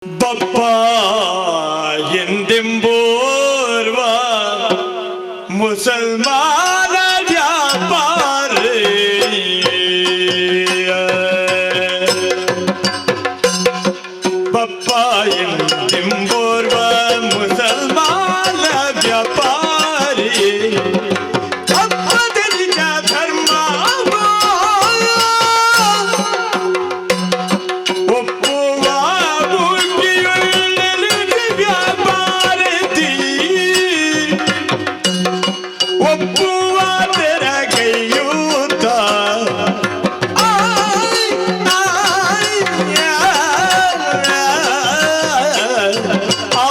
ಬಪ್ಪ ಎಂದೆಂಬೋರ್ವ ಮುಸಲ್ಮಾನ ವ್ಯಾಪಾರಿ. ಬಪ್ಪ ಎಂದೆಂಬೋರ್ವ ಮುಸಲ್ಮಾನ ವ್ಯಾಪಾರಿ, ಅಪ್ಪದಲಿನ ಧರ್ಮ ಒಪ್ಪುವ ಬುದ್ಧಿಯುಳ್ಳ ವ್ಯಾಪಾರತಿ, ಒಪ್ಪುವ ತೆರಗೈಯೂತ. ಆಯ್, ಆಯ್, ಆ,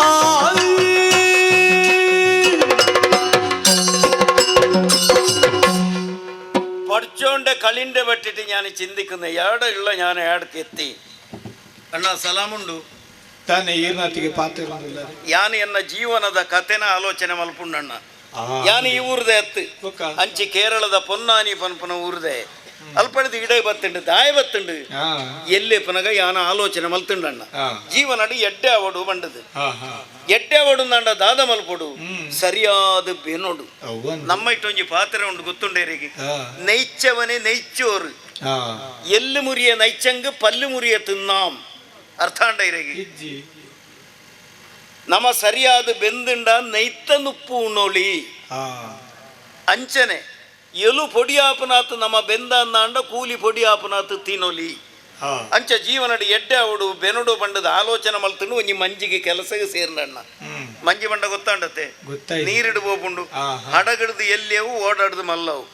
ಆಯ್. പഠിച്ചോണ്ട് കളിന്റെ പറ്റിട്ട് ഞാൻ ചിന്തിക്കുന്ന ഏടെയുള്ള ഞാൻ ഏടക്ക് എത്തി. ಅಣ್ಣ, ಸಲಾಮುಂಡು. ತಾನೇ ಈರ್ನಾತಿಗೆ ಪಾತ್ರ. ಯಾನ್ ಎನ್ನ ಜೀವನದ ಕತೆನ ಆಲೋಚನೆ ಮಲ್ಪುಂಡಣ್ಣ. ಯಾನ್ ಈ ಊರ್ದೆ ಅತ್ತು. ಬೊಕ್ಕ? ಅಂಚಿ ಕೇರಳದ ಪೊನ್ನಾನಿ ಪನ್ಪುನ ಊರ್ದೆ. ಅಲ್ಪಡಿದ ಇಡೈ ಬತ್ತುಂಡು, ದಾಯ ಬತ್ತುಂಡು. ಎಲ್ಲಿ ಪನಗ ಯಾನ ಆಲೋಚನೆ ಮಲ್ತುಂಡಣ್ಣ. ಜೀವನಡು ಎಡ್ಡೆ ಅವಡು ಬಂಡದು. ಎಡ್ಡೆ ಅವಡು ನಂಡ ದಾದ ಮಲ್ಪೊಡು? ಸರಿಯಾದ ಬೆನೊಡು. ನಮ್ಮ ಇಟ್ಟೊಂಜಿ ಪಾತ್ರೆ ಉಂಡು, ಗೊತ್ತುಂಡೇರಿಗೆ? നെയ്ച്ചവന് നെയ്ച്ചോറ്. എല്ല് മുറിയ നൈച്ചങ്ക് പല്ല് മുറിയ തിന്നാം. അർത്ഥാണ്ടൈരകി? ಇಜ್ಜಿ. ನಮ ಸರಿಯಾದ ಬೆಂದುಂಡ ನೈತ ನುಪ್ಪು ಉಣ್ಣೋಳಿ. ಅಂಚನೆ ಎಲು ಪೊಡಿಯಾಪನಾತ್ ನಮ್ಮ ಬೆಂದ ಅಂದಾಂಡ ಕೂಲಿ ಪೊಡಿಯಾಪನಾತ್ ತಿನ್ನೊಲಿ. ಅಂಚ ಜೀವನಡು ಎಡ್ಡೆ ಅವಡು ಬೆನಡು ಬಂಡದ ಆಲೋಚನೆ ಮಲ್ತುಂಡು ಒಂಜಿ ಮಂಜಿಗೆ ಕೆಲಸಗೆ ಸೇರ್ನಣ್ಣ. ಮಂಜಿ ಬಂಡ ಗೊತ್ತಾಂಡತೆ? ಗೊತ್ತಾಯ್ತು. ನೀರಿಡು ಪೋಪುಂಡು. ಹಡಗಡ್ದು ಎಲ್ಲಿಯವು, ಓಡಾಡ್ದು ಮಲ್ಲವು.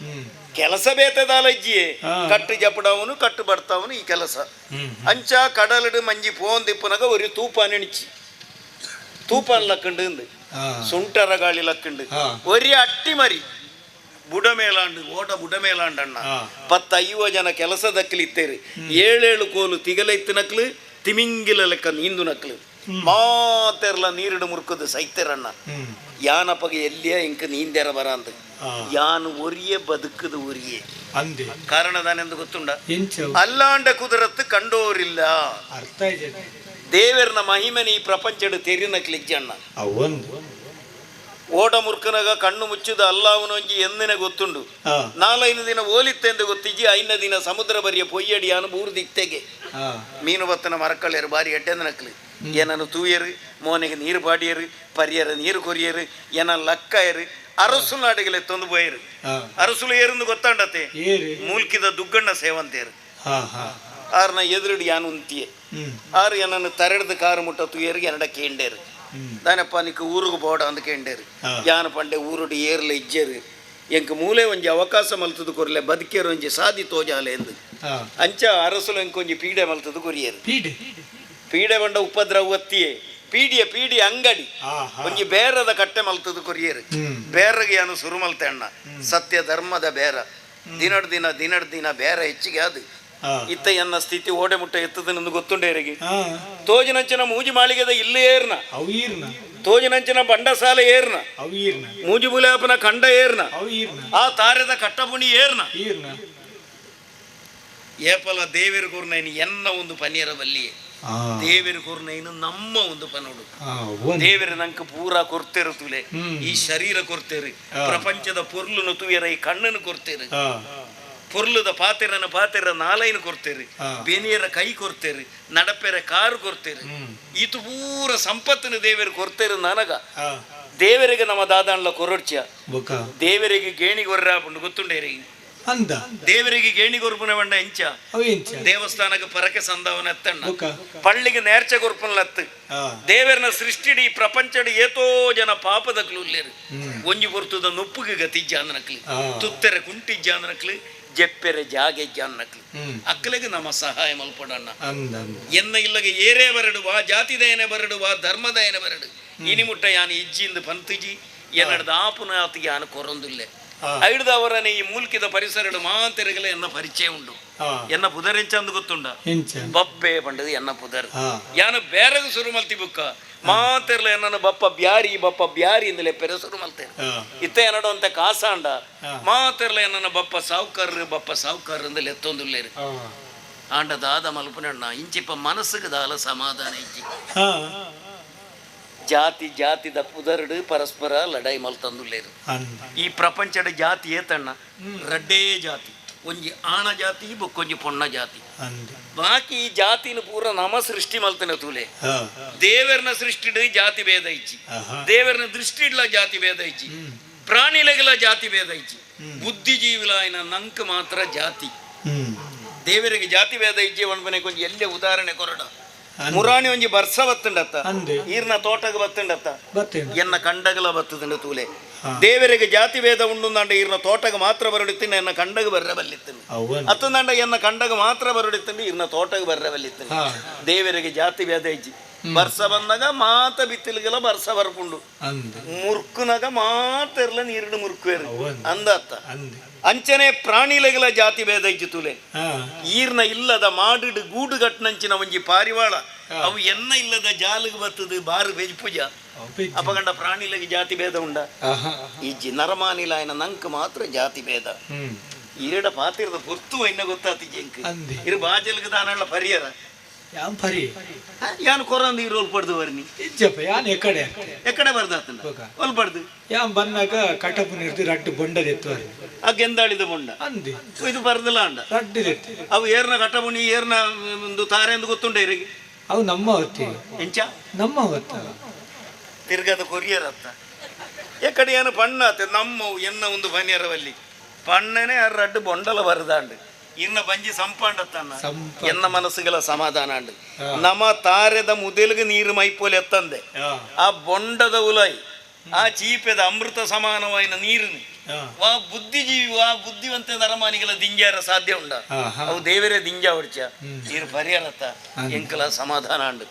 ಕೆಲಸ ಬೇತದಾಲ ಇಜ್ಜಿಯೇ. ಕಟ್ಟು ಜಪಡವನು, ಕಟ್ಟು ಬರ್ತಾವನು ಈ ಕೆಲಸ. ಅಂಚ ಕಡಲಡು ಮಂಜಿ ಪೋಂದಿಪ್ಪನಗ ഒരു ತೂಪಾನ್ ಎಣಿಚಿ, ತೂಪಾನ್ ಲಕ್ಕಂಡು, ಸುಂಟರ ಗಾಳಿ ಲಕ್ಕಂಡು. ಒರಿ ಅಟ್ಟಿಮರಿ ಬುಡಮೇಲಾಂಡು, ಓಟ ಬುಡಮೇಲಾಂಡಣ್ಣ. 10 50 ಜನ ಕೆಲಸದಕ್ಕಲು ಇತ್ತೇರು. ಏಳೇಳು ಕೋಲು ತಿಗಲ ಇತ್ತು ನಕ್ಲು, ತಿಮಿಂಗಿಲ ಲೆಕ್ಕ ನೀಂದು ನಕ್ಲು. ಮಾತೆರ್ಲ ನೀರಿಡು ಮುರ್ಕದು ಸೈತೆರಣ್ಣ. ಯಾನಪಗ ಎಲ್ಲಿಯ ಇಂಕ ನೀಂದೆರ ಬರಾಂದು. ಯಾನು ಒರಿಯೇ ಬದುಕದು ಒರಿಯೇ. ಅಂದೆ. ಕಾರಣದಾನೆಂದು ಗೊತ್ತುಂಡ? ಎಂಚ? ಅಲ್ಲಾಂಡ ಕುದುರತ್ತು ಕಂಡೋರಿಲ್ಲ. ಅರ್ಥ ಇದೆ. ದೇವರ್ನ ಮಹಿಮೆನ ಈ ಪ್ರಪಂಚಡು ತೆರಿನಕ್ಲಿಜ್ಜಣ್ಣ. ಒಂದು. ಓಟ ಮುರ್ಕನಗ ಕಣ್ಣು ಮುಚ್ಚಿದ ಅಲ್ಲಾವನೊಂಜಿ ಎಂದಿನ ಗೊತ್ತುಂಡು. ನಾಲೈದು ದಿನ ಓಲಿತ್ತೆಂದು ಗೊತ್ತಿಜ್ಜಿ. ಐನ ದಿನ ಸಮುದ್ರ ಬರಿಯ ಪೊಯ್ಯಡಿಯಾನು ಬೂರ್ದಿತ್ತೆಗೆ. ಮೀನು ಬತ್ತನ ಮರಕ್ಕಳಿಯರು ಬಾರಿ ಎಡ್ಡೆಂದ ನಕ್ಲು. ಏನನ್ನು ತೂಯರು, ಮೋನೆಗೆ ನೀರು ಪಾಡಿಯರು, ಪರಿಯರ ನೀರು ಕೊರಿಯರು, ಏನ ಲಕ್ಕಯರು, ಅರಸು ನಾಡಿಗೆ ತಂದು ಪೋಯರು. ಅರಸುಲು ಏರಂದು ಗೊತ್ತಾಂಡತೆ? ಏರು? ಮೂಲ್ಕಿದ ದುಗ್ಗಣ್ಣ ಸೇವಂತೇರು. ಹಾ ಹಾ ಆರ್ನ ಎದುರುಡು ಯಾನು ಉಂತಿಯೆ. ಆರು ಏನನ್ನು ತರೆಡ್ದು ಕಾರು ಮುಟ್ಟ ತುಯರು, ಎನ್ನಡ ಕೇಂಡೇರು. ದಾನಪ್ಪ ನಿಕ್ ಊರುಗು ಬೋಡ ಅಂದ್ ಕೇಂಡೇರು. ಯಾನ ಪಂಡೆ, ಊರುಡು ಏರ್ಲ ಇಜ್ಜೇರು, ಎಂಕ್ ಮೂಲೆ ಒಂಜಿ ಅವಕಾಶ ಮಲ್ತದು ಕೊರ್ಲೆ, ಬದುಕೇರು ಒಂಜಿ ಸಾದಿ ತೋಜಾಲೆ ಎಂದು. ಅಂಚ ಅರಸುಲು ಎಂಕೊಂಜಿ ಪೀಡೆ ಮಲ್ತದು ಕೊರಿಯರು. ಪೀಡೆ? ಪೀಡೆ ಬಂಡ ಉಪದ್ರವ ಒತ್ತಿಯೇ, ಪೀಡಿಯ ಪೀಡಿ ಅಂಗಡಿ. ಹಾ ಹಾ ಒಂಜಿ ಬೇರದ ಕಟ್ಟೆ ಮಲ್ತದು ಕೊರಿಯರು. ಬೇರಗೆ ಯಾನು ಸುರು ಮಲ್ತೆ ಅಣ್ಣ, ಸತ್ಯ ಧರ್ಮದ ಬೇರ. ದಿನಡ್ ದಿನ ದಿನಡ್ ದಿನ ಬೇರ ಹೆಚ್ಚಿಗೆ ಅದು. ಇತ್ತ ಎನ್ನ ಸ್ಥಿತಿ ಓಡೆ ಮುಟ್ಟ ಎತ್ತದ ನಂದು ಗೊತ್ತುಂಡೇರಿಗೆ. ತೋಜಿನಂಚಿನ ಮೂಜಿ ಮಾಳಿಗೆದ ಇಲ್ಲಿ ಏರ್ನ. ಅವು ಈರ್ನ. ತೋಜಿನಂಚಿನ ಬಂಡಸಾಲೆ ಏರ್ನ. ಅವು ಈರ್ನ. ಮೂಜಿ ಬುಲಾಪನ ಕಂಡ ಏರ್ನ. ಅವು ಈರ್ನ. ಆ ತಾರೆದ ಕಟ್ಟಪುಣಿ ಏರ್ನ. ಈರ್ನ. ಏಪಲ ದೇವೇರು ಕೂರ್ನೈನು ಎನ್ನ ಒಂದು ಪನಿಯರ ಬಲ್ಲಿಯೇ. ದೇವೇರು ಕೂರ್ನೈನು ನಮ್ಮ ಒಂದು ಪನೋಡು. ಒಂದು. ದೇವೇರು ನಂಗೆ ಪೂರಾ ಕೊರ್ತೇರು ತುಲೆ. ಈ ಶರೀರ ಕೊರ್ತೇರು. ಪ್ರಪಂಚದ ಪೊರ್ಲುನು ತುಯರ ಈ ಕಣ್ಣನ್ನು ಕೊರ್ತೇರು. ಪೊರ್ಲುದ ಪಾತೆರನ ಪಾತೆರ ನಾಲೈನು ಕೊರ್ತೇರು. ಬೆನಿಯರ ಕೈ ಕೊರ್ತೇರು, ನಡಪೆರ ಕಾರು ಕೊರ್ತೇರು. ಈತು ಪೂರ ಸಂಪತ್ತಿನ ದೇವೇರು ಕೊರ್ತೇರು ನನಗ. ದೇವರಿಗೆ ನಮ್ಮ ದಾದಾನ್ಲ ಕೊರೊಡ್ಚಿಯ. ಬೊಕ? ದೇವರಿಗೆ ಗೇಣಿ ಗೊರ್ರಾಪುಂಡು, ಗೊತ್ತುಂಡೇರಿ? ಅಂದ. ದೇವರಿಗೆ ಗೇಣಿ ಗೊರ್ಪುನ ಬಂಡ ಎಂಚ? ಅವು ಎಂಚ? ದೇವಸ್ಥಾನಕ್ಕೆ ಪರಕೆ ಸಂದವನ ಎತ್ತಣ್ಣ. ಬೊಕ? ಪಳ್ಳಿಗೆ ನೇರ್ಚೆ ಗೊರ್ಪುನಲತ್ತು. ದೇವರನ ಸೃಷ್ಟಿಡಿ ಈ ಪ್ರಪಂಚಡ್ ಏತೋ ಜನ ಪಾಪದಕ್ಲು ಉಲ್ಲೇರು. ಒಂಜಿ ಪೊರ್ತುದ ನುಪ್ಪುಗೆ ಗತಿಜ್ಜಾಂದನಕ್ಲು, ತುತ್ತೆರೆ ಕುಂಟಿಜ್ಜಾಂದನಕ್ಲು, ಜೆಪ್ಪೆರೆ ಜಾಗೆಜ್ಜಾಂದನಕ್ಲು. ಅಕ್ಕಲಿಗೆ ನಮ್ಮ ಸಹಾಯ ಮಲ್ಪಡಣ್ಣ. ಅಂದ ಅಂದ. ಎನ್ನ ಇಲ್ಲಗೆ ಏರೇ ಬರಡು, ವಾ ಜಾತಿದಯನೆ ಬರಡು, ವಾ ಧರ್ಮದಯನೆ ಬರಡು, ಇನಿ ಮುಟ್ಟ ಯಾನು ಇಜ್ಜಿಂದು ಪಂತಿಜಿ. ಎನ್ನಡ್ದ ಆಪುನ ಆತಿಗೆ ಯಾನು ಕೊರೊಂದುಲ್ಲೆ. ಐಡ್ದವರನೆ ಈ ಮೂಲ್ಕಿದ ಪರಿಸರಡು ಮಾತೆರಗಲ ಎನ್ನ ಪರಿಚಯ ಉಂಡು. ಎನ್ನ ಪುದರೆಂಚಂದು ಗೊತ್ತುಂಡ? ಎಂಚ? ಬಪ್ಪೆ ಪಂಡದು ಎನ್ನ ಪುದರ್. ಯಾನು ಬೇರೆಗ ಸುರು ಮಲ್ತಿ ಬುಕ್ಕ ಮಾತೆರ್ಲ ಎನ್ನನು ಬಪ್ಪ ಬ್ಯಾರಿ, ಬಪ್ಪ ಬ್ಯಾರಿ ಇಂದಲೇ ಪೆರೆ ಸುರು ಮಲ್ತೇನೆ. ಇತ್ತ ಎನ್ನಡು ಅಂತ ಕಾಸಾಂಡ. ಮಾತೆರ್ಲ ಎನ್ನನ ಬಪ್ಪ ಸಾವುಕಾರರು, ಬಪ್ಪ ಸಾವುಕಾರ ಅಂದಲೇ ಎತ್ತೊಂದುಲ್ಲೇರು. ಆಂಡ ದಾದ ಮಲ್ಪುನಣ್ಣ ಇಂಚಿಪ್ಪ ಮನಸ್ಸಿಗೆ ದಾಲ ಸಮಾಧಾನ ಇಜ್ಜಿ. ಜಾತಿ ಜಾತಿದ ಪುದರ್ಡು ಪರಸ್ಪರ ಲಡಾಯಿ ಮಲ್ತಂದುಲ್ಲೇರು. ಈ ಪ್ರಪಂಚದ ಜಾತಿ ಏತಣ್ಣ ರಡ್ಡೇ ಜಾತಿ, ಒಂಜಿ ಆಣ ಜಾತಿ ಬೊಕ್ಕೊಂಜಿ ಪೊಣ್ಣ ಜಾತಿ. ಬಾಕಿ ಜಾತಿನ ಪೂರ ನಮ ಸೃಷ್ಟಿ ಮಲ್ತನ ತೂಲೆ. ದೇವರನ ಸೃಷ್ಟಿಡು ಜಾತಿ ಭೇದ ಇಜ್ಜಿ, ದೇವರನ ದೃಷ್ಟಿಡ್ಲ ಜಾತಿ ಭೇದ ಇಜ್ಜಿ, ಪ್ರಾಣಿಲೆಗಲ ಜಾತಿ ಭೇದ ಇಜ್ಜಿ, ಬುದ್ಧಿಜೀವಿಲಾಯನ ನಂಕ್ ಮಾತ್ರ ಜಾತಿ. ದೇವರಿಗೆ ಜಾತಿ ಭೇದ ಇಜ್ಜಿ ಒಣಬನೆ ಕೊಂಚ ಎಲ್ಲೇ ಉದಾಹರಣೆ ಕೊರಡ. ಮುರಾಣಿ ಒಂಜಿ ಬರ್ಸ ಬತ್ತುಂಡತ್ತ, ಈರ್ನ ತೋಟಗ ಬತ್ತುಂಡತ್ತ, ಎನ್ನ ಕಂಡಗಲ ಬತ್ತುಂಡ ತೂಲೆ. ದೇವರಿಗೆ ಜಾತಿ ಭೇದ ಉಂಡು ಈರ್ನ ತೋಟಗ ಮಾತ್ರ ಬರಡಿತ್ತಿನ, ಎನ್ನ ಕಂಡಗ ಬರ್ರ ಬಲ್ಲಿತ್ತನು. ಅತ್ತಂದಾಂಡ ಎನ್ನ ಕಂಡಗ ಮಾತ್ರ ಬರಡಿತ್ತಂಡು ಈರ್ನ ತೋಟಗ ಬರ್ರ ಬಲ್ಲಿತ್ತನು. ದೇವರಿಗೆ ಜಾತಿ ಭೇದ ಇಜ್ಜಿ. ಬರ್ಸ ಬಂದಾಗ ಮಾತ ಬಿತ್ತಿಲ್ಗೆಲ್ಲ ಬರ್ಸ ಬರ್ಪುಂಡು, ಮುರ್ಕುನಾಗ ಮಾತೆರ್ಲ ನೀರಿನ ಮುರ್ಕುವೇರು ಅಂದತ್ತ. ಅಂಚನೆ ಪ್ರಾಣಿಲೆಗಲ ಜಾತಿ ಭೇದ ಇಜ್ಜಿ ತೂಲೆ. ಈರ್ನ ಇಲ್ಲದ ಮಾಡಿಡು ಗೂಡು ಗಟ್ಟನಂಚಿನ ಒಂಜಿ ಪಾರಿವಾಳ ಅವು ಎನ್ನ ಇಲ್ಲದ ಜಾಲಿಗೆ ಬರ್ತದೆ ಬಾರು ಬೆಜ್ ಪೂಜ. ಅಪಗಂಡ ಪ್ರಾಣಿಲೆಗೆ ಜಾತಿ ಭೇದ ಉಂಡ ಇಜ್ಜಿ. ನರಮಾನಿಲಾಯನ ನಂಕ್ ಮಾತ್ರ ಜಾತಿ ಭೇದ. ಈರಡ ಪಾತಿರದ ಪೊರ್ತು ಎನ್ನ ಗೊತ್ತಾತಿ ಜಂಕ್ ಇರು ಬಾಜಲ್ಗೆ ದಾನಳ್ಳ ಪರಿಯರ ಯಾನ್ ಕೊರಂದು ಈ ರೋಲ್ ಪಡ್ದು ಬರ್ನಿ ಇಜ್ಜಪ್ಪ. ಯಾನ್ ಎಕಡೆ ಎಕಡೆ ಬರ್ದಾತಂಡ ಒಲ್ ಪಡ್ದು ಯಾನ್ ಬನ್ನಾಗ ಕಟಪು ನಿರ್ದು ರಡ್ಡು ಬೊಂಡದೆತ್ತು ಆ ಗೆಂದಾಳಿದ ಬೊಂಡ ಅಂದಿ ಇದು ಬರ್ದಲ ಅಂಡ ರಡ್ಡಿದೆತ್ತು. ಅವು ಏರ್ನ ಕಟಪುನಿ ಏರ್ನ ಒಂದು ತಾರೆ ಎಂದು ಗೊತ್ತುಂಡ ಇರಿಗೆ. ಅವು ನಮ್ಮ ಹೊತ್ತಿ ಎಂಚ ನಮ್ಮ ಹೊತ್ತ ತಿರ್ಗದ ಕೊರಿಯರ್ ಅತ್ತ ಎಕಡೆ ಏನು ಪಣ್ಣಾತೆ ನಮ್ಮವು ಎನ್ನ ಒಂದು ಪನಿಯರವಲ್ಲಿ ಪಣ್ಣನೆ ಆ ರಡ್ಡು ಬೊಂಡಲ ಬರದಾಂಡು ಇನ್ನ ಬಂಜಿ ಸಂಪಾಂಡತ್ತನ್ನ ಎನ್ನ ಮನಸ್ಸುಗಳ ಸಮಾಧಾನ ಅಂಡು. ನಮ್ಮ ತಾರೆದ ಮುದೆಲ್ಗೆ ನೀರು ಮೈಪೋಲೆ ಎತ್ತಂದೆ ಆ ಬೊಂಡದ ಉಲಾಯಿ ಆ ಚೀಪೆದ ಅಮೃತ ಸಮಾನವಾಯಿನ ನೀರುನು ವಾ ಬುದ್ಧಿಜೀವಿ ವಾ ಬುದ್ಧಿವಂತ ನರಮಾನಿಗಳ ದಿಂಜಾರ ಸಾಧ್ಯ ಉಂಡ. ಅವು ದೇವರೇ ದಿಂಜ ಹೊಡ್ಚ ನೀರು ಪರಿಹರತ್ತ ಎಂಕಲ ಸಮಾಧಾನ ಅಂಡು.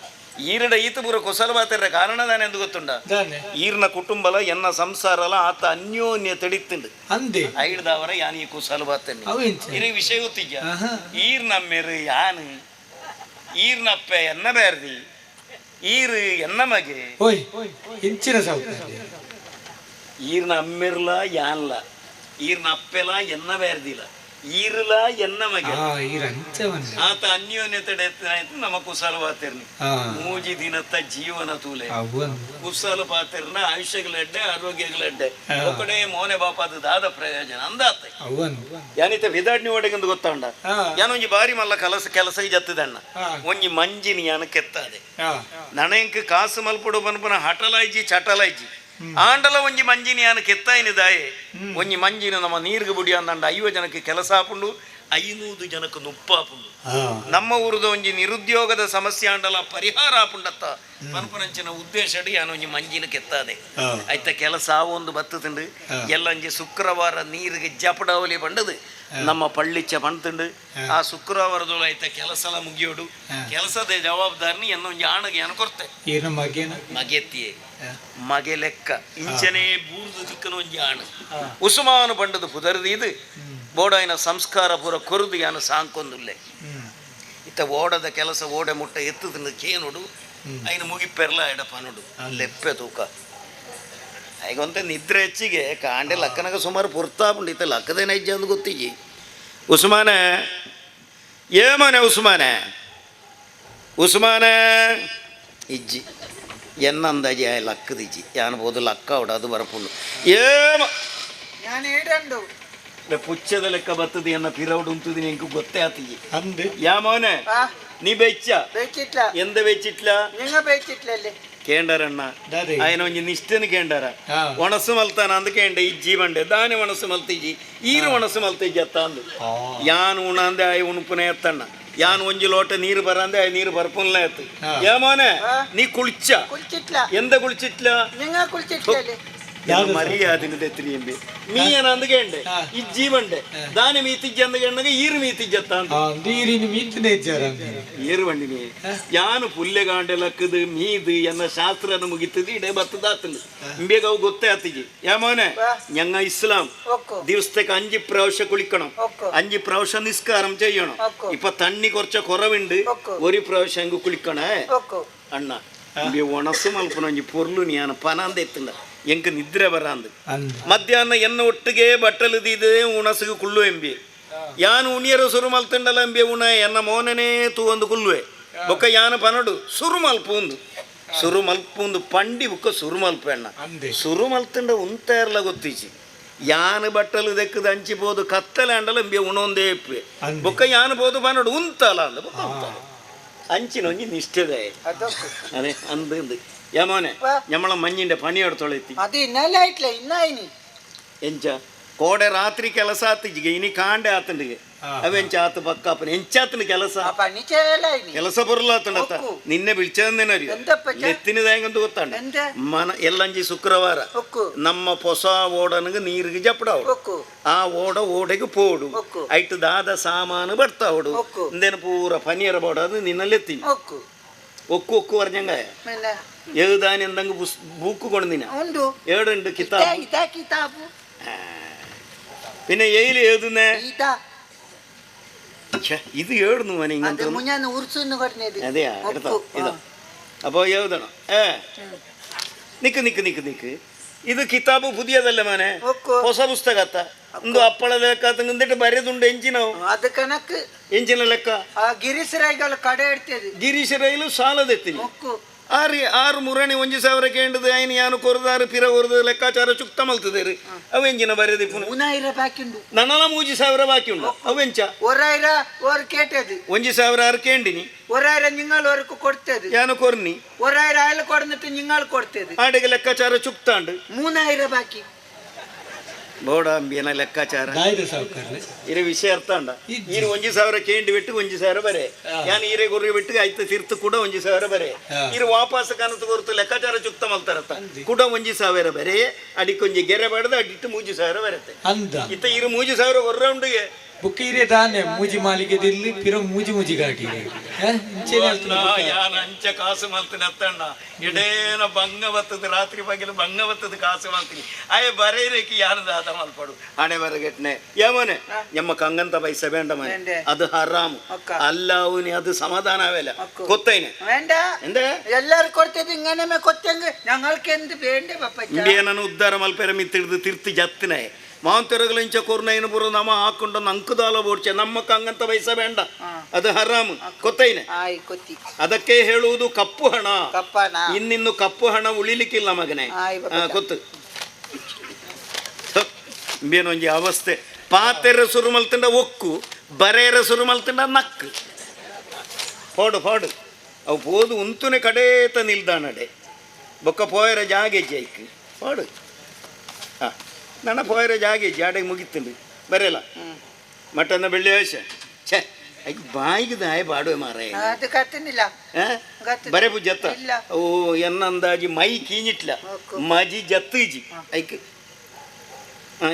ಈರಡ ಈತ ಪೂರ ಕುಸಲವಾತಿರ ಕಾರಣ ದಾನೆ ಎಂದು ಗೊತ್ತುಂಡ. ಈರ್ನ ಕುಟುಂಬಲ ಎನ್ನ ಸಂಸಾರಲ ಆತ ಅನ್ಯೋನ್ಯ ತೆಡಿತ್ತುಂಡು ಐಡ್ದವರ ಯಾನ್ ಈ ಕುಸಲವಾತನಿ ಇರ ವಿಷಯ ಗೊತ್ತಿಜ್ಜ. ಈರ್ನಮ್ಮೆರು ಯಾನ್ ಈರ್ನಪ್ಪೆ ಎನ್ನ ಬೇರ್ದಿ ಈರು ಎನ್ನ ಮಗೆ ಈರ್ನ ಅಮ್ಮೆರ್ಲ ಯಾನ್ಲ ಈರ್ನ ಅಪ್ಪೆಲ ಎನ್ನ ಬೇರ್ದಿಲ್ಲ ಈರುಲ ಎನ್ನ ಮಗೆ ಆತ ಅನ್ಯೋನ್ಯ ತಡೆಯತ್ತಾಯ್ತು ನಮ್ಮ ಕುಸಲ ಪಾತಿರ್ನಿ ಮೂಜಿ ದಿನತ್ತ ಜೀವನ ತೂಲೆ ಕುಸಲ ಪಾತಿರ್ನ ಆಯುಷ್ಯಗಳೆಡ್ಡೆ ಆರೋಗ್ಯಗಳೆಡ್ಡೆ ಒಕ್ಕಡೆ ಮೋನೆ ಬಾಪಾದ ದಾದ ಪ್ರಯೋಜನ ಅಂದಾತ. ಯಾನಿತ ವಿದಾಡ್ನಿ ಒಡೆಗಂದು ಗೊತ್ತಾಂಡ ಯಾನೊಂಜಿ ಬಾರಿ ಮಲ್ಲ ಕಲಸ ಕೆಲಸ ಜತ್ತದಣ್ಣ ಒಂಜಿ ಮಂಜಿನಿ ಯಾನ ಕೆತ್ತಾದೆ ನನಂಕ್ ಕಾಸು ಮಲ್ಪುಡು ಬನ್ಪನ ಹಟಲಾಯ್ಜಿ ಚಟಲಾಯ್ಜಿ ಆಂಡಲ ಒಂಜಿ ಮಂಜಿನಿ ಯಾನ ಕೆತ್ತಾಯಿನ ದಾಯೆ ಒಂಜಿ ಮಂಜಿನ ನಮ್ಮ ನೀರ್ಗೆ ಬುಡಿ ಅಂದಂಡ 50 ಜನಕ್ಕೆ ಕೆಲಸ ಆಪುಂಡು 500 ಜನಕ್ಕೆ ನುಪ್ಪಾಪುಂಡು. ನಮ್ಮ ಊರದ ಒಂಜಿ ನಿರುದ್ಯೋಗದ ಸಮಸ್ಯೆ ಆಂಡಲ ಪರಿಹಾರ ಆಪುಂಡತ್ತ ಪನ್ಪನಂಚಿನ ಉದ್ದೇಶ ಯಾನ ಒಂಜಿ ಮಂಜಿನ ಕೆತ್ತಾದೆ ಆಯ್ತ ಕೆಲಸ ಒಂದು ಬತ್ತುಂಡು ಎಲ್ಲ ಒಂಜಿ ಶುಕ್ರವಾರ ನೀರಿಗೆ ಜಪಡಾವಲಿ ಬಂಡದು ನಮ್ಮ ಪಳ್ಳಿಚ್ಚ ಪಣ್ತುಂಡು. ಆ ಶುಕ್ರವಾರದೊಳ ಆಯ್ತ ಕೆಲಸಲ ಮುಗಿಯೋಡು ಕೆಲಸದ ಜವಾಬ್ದಾರಿನಿ ಎನ್ನೊಂಜಿ ಆಣಗೆ ಯಾನ ಕೊರ್ತೆ ಮಗೆತ್ತಿಯೇ ಮಗೆ ಲೆಕ್ಕ ಇಂಚನೆ ಬೂರ್ದು ದಿಕ್ಕನ ಒಂಜಿ ಆಣ ಉಸುಮಾನು ಬಂಡದು ಪುದರ್ದು ಇದು ಬೋಡಾಯಿನ ಸಂಸ್ಕಾರ ಪೂರ ಕೊರುದು ಯಾನು ಸಾಂಕೊಂದುಲ್ಲೆ. ಇತ್ತ ಓಡದ ಕೆಲಸ ಓಡೆ ಮುಟ್ಟ ಎತ್ತುದು ಕೇನುಡು ಐನ ಮುಗಿಪೆರ್ಲ ಎಡಪನುಡು ಲೆಪ್ಪೆ ತೂಕ ಐಗೊಂತೆ ನಿದ್ರೆ ಹೆಚ್ಚಿಗೆ ಕಾಂಡೆ ಲಕ್ಕನಗ ಸುಮಾರು ಪುರ್ತಾಪುಂಡು ಇತ್ತ ಲಕ್ಕದೇನ ಇಜ್ಜ ಅಂದು ಗೊತ್ತಿಜ್ಜಿ. ಉಸ್ಮಾನೆ ಏಮನೆ ಉಸ್ಮಾನೆ ಉಸ್ಮಾನೆ ಇಜ್ಜಿ ಎನ್ನ ಅಂದಾಜಿ ಆಯ್ ಲಕ್ಕದಿಜ್ಜಿ ಯಾನ್ ಬೋದು ಲಕ್ಕ ಅವಡ ಅದು ಬರಪುಂಡು ಏಮ ಪುಚ್ಚದ ಲೆಕ್ಕ ಬರ್ತದೆ ಎನ್ನ ಪಿರೌಡು ಉಂತುದಿ ಎಂಕು ಗೊತ್ತೇ ಆತಿಜಿ. ಯಾಮೋನೆ ನೀ ಬೆಚ್ಚ ಎಂದ ಬೆಚ್ಚಿಟ್ಲ ಕೇಂಡರಣ್ಣ ఆయన ಒಂಜಿ ನಿಷ್ಠನ ಕೇಂಡರ ಒಣಸು ಮಲ್ತಾನ ಅಂದ್ ಕೇಂಡೆ ಇಜ್ಜಿ ಬಂಡೆ ದಾನೆ ಒಣಸು ಮಲ್ತಿಜ್ಜಿ ಈರು ಒಣಸು ಮಲ್ತಿಜ್ಜಿ ಅತ್ತ ಅಂದು ಯಾನ್ ಉಣ ಅಂದೆ ಆಯ್ ಉಣುಪುನೆ ಎತ್ತಣ್ಣ ಯಾನ್ ಒಂಜಿ ಲೋಟ ನೀರು ಬರಂದೆ ಆಯ್ ನೀರು ಬರ್ಪುನ್ಲ ಎತ್ತು. ಯಾಮೋನೆ ನೀ ಕುಳಿಚ ಎಂದ ಕುಳಿಚಿಟ್ಲ ಮರ್ಯಾದಿನ ದೆತ್ರಿ ಎಂಬಿ ಮೀಯನ ಅಂದ್ ಕೇಂಡೆ ಇಜ್ಜಿ ಬಂಡೆ ದಾನೆ ಮೀತಿಜ್ಜಿ ಅಂದ್ ಕೇಂಡಗ ಈರು ಮೀತಿಜ್ಜತ್ತ ಅಂದು ಈರು ಬಂಡಿನಿ ಯಾನು ಪುಲ್ಲೆಗಾಂಡೆ ಲಕ್ಕದು ಮೀದು ಎನ್ನ ಶಾಸ್ತ್ರನ ಮುಗಿತದು ಇಡೆ ಬತ್ತದಾತಂದು ಇಂಬೇಗ ಅವು ಗೊತ್ತೇ ಆತಿಜಿ. ಯಾಮೋನೆ ഞങ്ങ ഇസ്ലാം ദിവസത്തേക്ക് 5 പ്രാവശ്യം കുളിക്കണം, 5 പ്രാവശ്യം നിസ്കാരം ചെയ്യണം. ഇപ്പൊ തണ്ണി കുറച്ച കുറവുണ്ട്, ഒരു പ്രാവശ്യം അങ്ങ് കുളിക്കണേ അണ്ണ. ಒಣಸು ಮಲ್ಪುನ ಒಂಜಿ ಪೊರ್ಲು ಯಾನ ಪನಾಂದ ಎತ್ತುಂಡ ಎಂಕ್ ನಿದ್ರೆ ಬರಾಂದು. ಮಧ್ಯಾಹ್ನ ಎನ್ನ ಒಟ್ಟಿಗೆ ಬಟ್ಟಲು ದೀದೆ ಉಣಸುಗೆ ಕುಳ್ಳು ಎಂಬಿ ಯಾನ್ ಉಣಿಯರ ಸುರು ಮಲ್ತಂಡಲ ಅಂಬೆ ಉಣ ಎನ್ನ ಮೋನನೇ ತೂವೊಂದು ಕುಲ್ಲುವೆ. ಬೊಕ್ಕ ಯಾನ ಪನಡು ಸುರು ಮಲ್ಪುಂದು, ಸುರು ಮಲ್ಪುಂದು ಪಂಡಿ ಬುಕ್ಕ ಸುರು ಮಲ್ಪೆಣ್ಣ. ಅಂದೆ. ಸುರು ಮಲ್ತಂಡ ಉಂತೇರ್ಲ ಗೊತ್ತಿಜಿ. ಯಾನ್ ಬಟ್ಟಲು ದೆಕ್ಕದ ಅಂಚಿ ಪೋದು ಕತ್ತಲೆ ಅಂಡಲ ಅಂಬೆ ಉಣೊಂದೇ ಇಪ್ಪೆ. ಅಂದೆ. ಬೊಕ್ಕ ಯಾನ್ ಪೋದು ಪನಡು ಉಂತಲ ಅಂದ ಬೊಕ್ಕ ಉಂತಲ. ಅಂಚಿನ ಒಂಜಿ ನಿಷ್ಠೆದಾಯ. ಅದಕ್ಕೂ ಅದೇ ಅಂದು ಅಂದು ಯಮೋನೆ. ವಾ. ഞമ്മളെ മഞ്ഞിന്റെ പണിയെടുത്തോളെത്തി. ಅದು ಇನ್ನೆಲ್ಲ ಆಯ್ತಲ್ಲ ಇನ್ನ ಇನಿ. ಎಂಚ ಕೋಡೆ ರಾತ್ರಿ ಕೆಲಸ ಆತಿಜಿಗೆ, ಇನಿ ಕಾಂಡೆ ಆತಂಡಿಗೆ. ಅವೆಂಚ ಆತು ಪಕ್ಕಾಪನ ಎಂಚಾತನ ಕೆಲಸ. ಆ ಪಣಿ ಎಲ್ಲ ಇನಿ. ಕೆಲಸ ಬರಲಾತಂಡತ್ತ. ಒಕ್ಕು. ನಿನ್ನೆ ಬಿಳ್ಚಂದೇನರಿ. ಎಂತಪ್ಪ ಚ? ನೆತ್ತಿನ ದಾಯಂಗಂದು ಗೊತ್ತಾಂಡ. ಎಂತ? ಮನ ಎಲ್ಲಂಜಿ ಶುಕ್ರವಾರ. ಒಕ್ಕು. ನಮ್ಮ ಹೊಸ ಓಡನಿಗೆ ನೀರಿಗೆ ಜಪ್ಪಡಾವಡು. ಒಕ್ಕು. ಆ ಓಡ ಓಡೆಗೆ ಪೋಡು. ಒಕ್ಕು. ಐಟು ದಾದ ಸಾಮಾನು ಬರ್ತಾವಡು. ಒಕ್ಕು. ಇಂದೇನು ಪೂರ ಪನಿಯರ ಬೋಡದು ನಿನ್ನಲ್ಲೆತ್ತೀನಿ. ಒಕ್ಕು. ಒಕ್ಕು ಒಕ್ಕು പറഞ്ഞಂಗಾಯ. ಮೇಲೆ. ಎഴുതാൻ എന്തെങ്കിലും ബുക്ക് കൊണ്ടുവന്നിനാ? ಉಂಡು. ഏടുണ്ട്? ಇತಾ. കിതാബ്. ಇತಾ ಕಿತಾಬು. പിന്നെ എയിൽ എഴുതുന്നേ? ഇതാ. ഛെ, ഇത് ഏടുന്നു മോനെ? അത് ഇങ്ങനത്തെ മുഞ്ഞാൻ ഉറുസുന്ന് പറഞ്ഞത്. അതെയാ? എടുത്തോ. ഒക്കു. ഇതാ. അപ്പോ എഴുതണം. ഏ നിക്ക് നിക്ക് നിക്ക് നിക്ക്, ഇത് കിതാബ് പുതിയതല്ല മോനെ? ഒക്കു. ಹೊಸ ಪುಸ್ತಕ ಒಂದು ಅಪ್ಪಳ ಲೆಕ್ಕ എന്നിട്ട് ಬರೆದುಂಡು ಎಂಜಿನವು. ಅದು ಕಣಕ್. ಎಂಜಿನ ಲೆಕ್ಕ. ಆ ಗಿರೀಶ್ ರೈಗಳ ಕಡೆ ಇಡ್ತದೆ. ಗಿರೀಶ್ ರೈಲು ಸಾಲದೆತ್ತಿನಿ. ಒಕ್ಕು. ಆರು ಆರು ಮುರಣಿ 1000 ಕೇಂಡದು ಐನು ಯಾನು ಕೊರದಾರು ಪಿರ ಕೊರದು ಲೆಕ್ಕಾಚಾರ ಚುಕ್ತ ಮಲ್ತದೇರು. ಅವು ಎಂಜಿನ ಬರೆದಿಪ್ಪುನು? ಮೂನಾಯಿರ ಬಾಕಿ ಉಂಡು. ನನಲ 3000 ಬಾಕಿ ಉಂಡು. ಅವೆಂಚ? ಒರಾಯಿರ ಓರ್ ಕೇಟದು. 1000 ಆರು ಕೇಂಡಿನಿ. ಒರಾಯಿರ ನಿಂಗಳು ಒರಕು ಕೊಡ್ತದೆ. ಯಾನು ಕೊರ್ನಿ. ಒರಾಯಿರ ಆಯಲ್ ಕೊಡ್ನಿಟ್ಟು ನಿಂಗಳು ಕೊಡ್ತದೆ. ಆಡೆಗೆ ಲೆಕ್ಕಾಚಾರ ಚುಕ್ತಾಂಡು. ಮೂನಾಯಿರ ಬಾಕಿ. ಬೋಡಾಂಬಿಯನ ಲೆಕ್ಕಾಚಾರ. ದಾಯ್ದ ಸಾವುಕಾರ್ರೆ. ಇರ ವಿಷಯ ಅರ್ಥ ಅಂಡ. ಇಜ್ಜಿ. ಈರು 1000 ಕೇಂಡಿ ಬಿಟ್ಟು 1000 ಬರೆ. ಯಾನ್ ಈರೆ ಗುರ್ರಿ ಬಿಟ್ಟು ಐತ ತೀರ್ತು ಕೂಡ 1000 ಬರೆ. ಈರು ವಾಪಸ್ ಕನತು ಕೊರ್ತು ಲೆಕ್ಕಾಚಾರ ಚುಕ್ತ ಮಲ್ತಾರತ್ತ. ಅಂದಿ. ಕೂಡ 1000 ಬರೆ, ಅಡಿಕೊಂಜಿ ಗೆರೆ ಬಡದು ಅಡಿಟ್ಟು 3000 ಬರತ್ತೆ. ಅಂದ. ಇತ್ತ ಈರು 3000 ಹೊರ್ರೌಂಡಿಗೆ. ಬುಕ್ಕ ಇರೇ ತಾನೆ ಮೂಜಿ ಮಾಲಿಗೆ ದಿಲ್ಲಿ ಪಿರ ಮೂಜಿ ಮೂಜಿ ಗಾಟಿ ಇಂಚೆನೆ ಅಲ್ತುನ ಬುಕ್ಕ. ಯಾನ್ ಅಂಚ ಕಾಸು ಮಲ್ತಿನ ಅತ್ತಣ್ಣ, ಎಡೇನ ಬಂಗ ಬತ್ತದ, ರಾತ್ರಿ ಪಗಿಲು ಬಂಗ ಬತ್ತದ ಕಾಸು ಮಲ್ತೀನಿ. ಆಯೆ ಬರೇರೇಕಿ ಯಾರು ದಾದ ಮಲ್ಪಡು ಹಣೆ ಬರಗಟ್ನೆ ಯಮನೆ ಎಮ್ಮ ಕಂಗಂತ ಪೈಸೆ ಬೇಂಡ ಮನೆ. വേണ്ടേ? ಅದು ಹರಾಮು. ಒಕ್ಕ. ಅಲ್ಲ ಅವನಿ ಅದು ಸಮಾಧಾನ ಅವೆಲ್ಲ. ಒಕ್ಕು. ಗೊತ್ತೈನೆ? വേണ്ട. ಎಂದ? എല്ലാരും കൊടുത്തത് ഇങ്ങനെ കൊത്തെങ്ക് ഞങ്ങൾക്ക് എന്ത് വേണ്ടേ പപ്പച്ച? ಇಂಡಿಯನನ್ನು ಉದ್ಧಾರ ಮಲ್ಪೆರ ಮಿತ್ತಿಡ್ದು ತಿರ್ತಿ ಜತ್ತಿನ ಮಾಂತೆರಗಲು ಇಂಚ ಕೊರ್ನೈನ ಪೂರ ನಮ ಹಾಕೊಂಡು ನಂಕುದಾಲ ಬೋಡ್ಚೆ. ನಮ್ಮ ಕಂಗಂತ ಪೈಸೆ ಬೇಂಡ, ಅದು ಹರಾಮು. ಗೊತ್ತೈನೆ? ಆಯ್ ಕೊತ್ತಿ. ಅದಕ್ಕೆ ಹೇಳುವುದು ಕಪ್ಪು ಹಣ. ಕಪ್ಪನ. ಇನ್ನಿನ್ನು ಕಪ್ಪು ಹಣ ಉಳಿಲಿಕ್ಕಿಲ್ಲ ಮಗನೇ. ಆಯ್ ಬಾಬಾ. ಗೊತ್ತು ಇಂಬೇನೊಂಜಿ ಅವಸ್ಥೆ. ಪಾತೆರ ಸುರು ಮಲ್ತಂಡ ಒಕ್ಕು, ಬರೇರ ಸುರು ಮಲ್ತಂಡ ನಕ್ಕು. ಪೋಡು ಪೋಡು, ಅವು ಪೋದು ಉಂತುನೆ ಕಡೇತ ನಿಲ್ದಾಣಡೆ. ಬೊಕ್ಕ ಪೋಯರ ಜಾಗೆಜ್ಜಿ ಐಕ್ ಪೋಡು. ಹಾ ನನ್ನ ಪೋಯರ ಜಾಗೆಜ್ಜಿ ಆಡೆಗೆ ಮುಗಿತ್ತುಂಡು ಬರೆಯಲ್ಲ. ಮಟನ್ನ ಬೆಳ್ಳಿ ವೇಷ ಛೇ ಐಕ್ ಬಾಯಿಗೆ ದಾಯ ಬಾಡುವೆ ಮಾರಾಯ. അത് കത്തുന്നില്ല. ಗತ್ತು. ಬರೆ ಜತ್ತ. ಇಲ್ಲ. ಓ ಎನ್ನ ಅಂದಾಜಿ ಮೈ ಕೀഞ്ഞിട്ടില്ല. ಒಕ್ಕು. ಮಜಿ ಜತ್ತಿಜಿ ಐಕ್.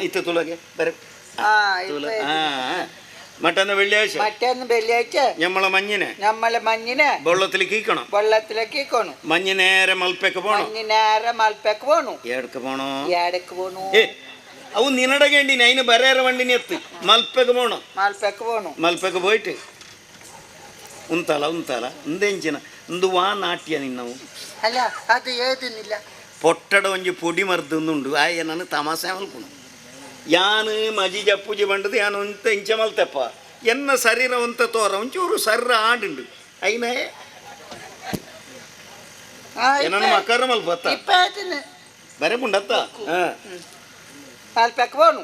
ಇತ್ತ ತುಳಗೆ ಬರೆ. ആ. ತುಳ. ഇപ്പൊ. മട്ടന്ന വെള്ളിയാഴ്ച. മറ്റേന്ന് വെള്ളിയാഴ്ച. ഞമ്മളെ മഞ്ഞിനെ നമ്മളെ മഞ്ഞിനെ വെള്ളത്തിൽ കീക്കണം. വെള്ളത്തിലേക്ക് കോണു. മഞ്ഞ് നേരെ മൽപ്പേക്ക് പോണം. മഞ്ഞ് നേരെ മൽപ്പേക്ക് പോണു. ഏടക്ക് പോണോ? ഏടക്ക് പോണു? ഏ ಅವು ನಿನಡಗೇಂಡಿನಿ ಅയിന് ബരേര വണ്ടിനി എത്ത് മൽപ്പേക്ക് പോണം. മൽപ്പേക്ക് പോണു. ಮಲ್ಪೆಗೆ പോയിട്ട് ಉಂತಲ ಉಂತಲ ಇಂದೆಂಚಿನ ಇಂದು ವಾ ನಾಟ್ಯ ನಿನ್ನವು. അല്ല, അത് ഏതുന്നില്ല. പൊട്ടട ಒಂಜಿ ಪೊಡಿ ಮರ್ದುಂದುಂಡು. ಆಯೆ ನಾನು ತಮಾಸೆ ಮಲ್ಪುನು. ಯಾನು ಮಜಿ ಜಪ್ಪುಜಿ ಬಂಡದು ಯಾನು ಉಂತ ಇಂಚ ಮಲ್ತೆಪ್ಪ. ಎನ್ನ ಶರೀರ ಉಂತ ತೋರ ಒಂಚೂರು ಸರ್ರ ಆಡುಂಡು ಐನ. ആ, ಏನನ್ನು ಮಕರ ಮಲ್ಪತ್ತ. ഇപ്പൊ ഏതിന്? ಬರೆ ಪುಂಡತ್ತ. മൽപ്പേക്ക് പോണു.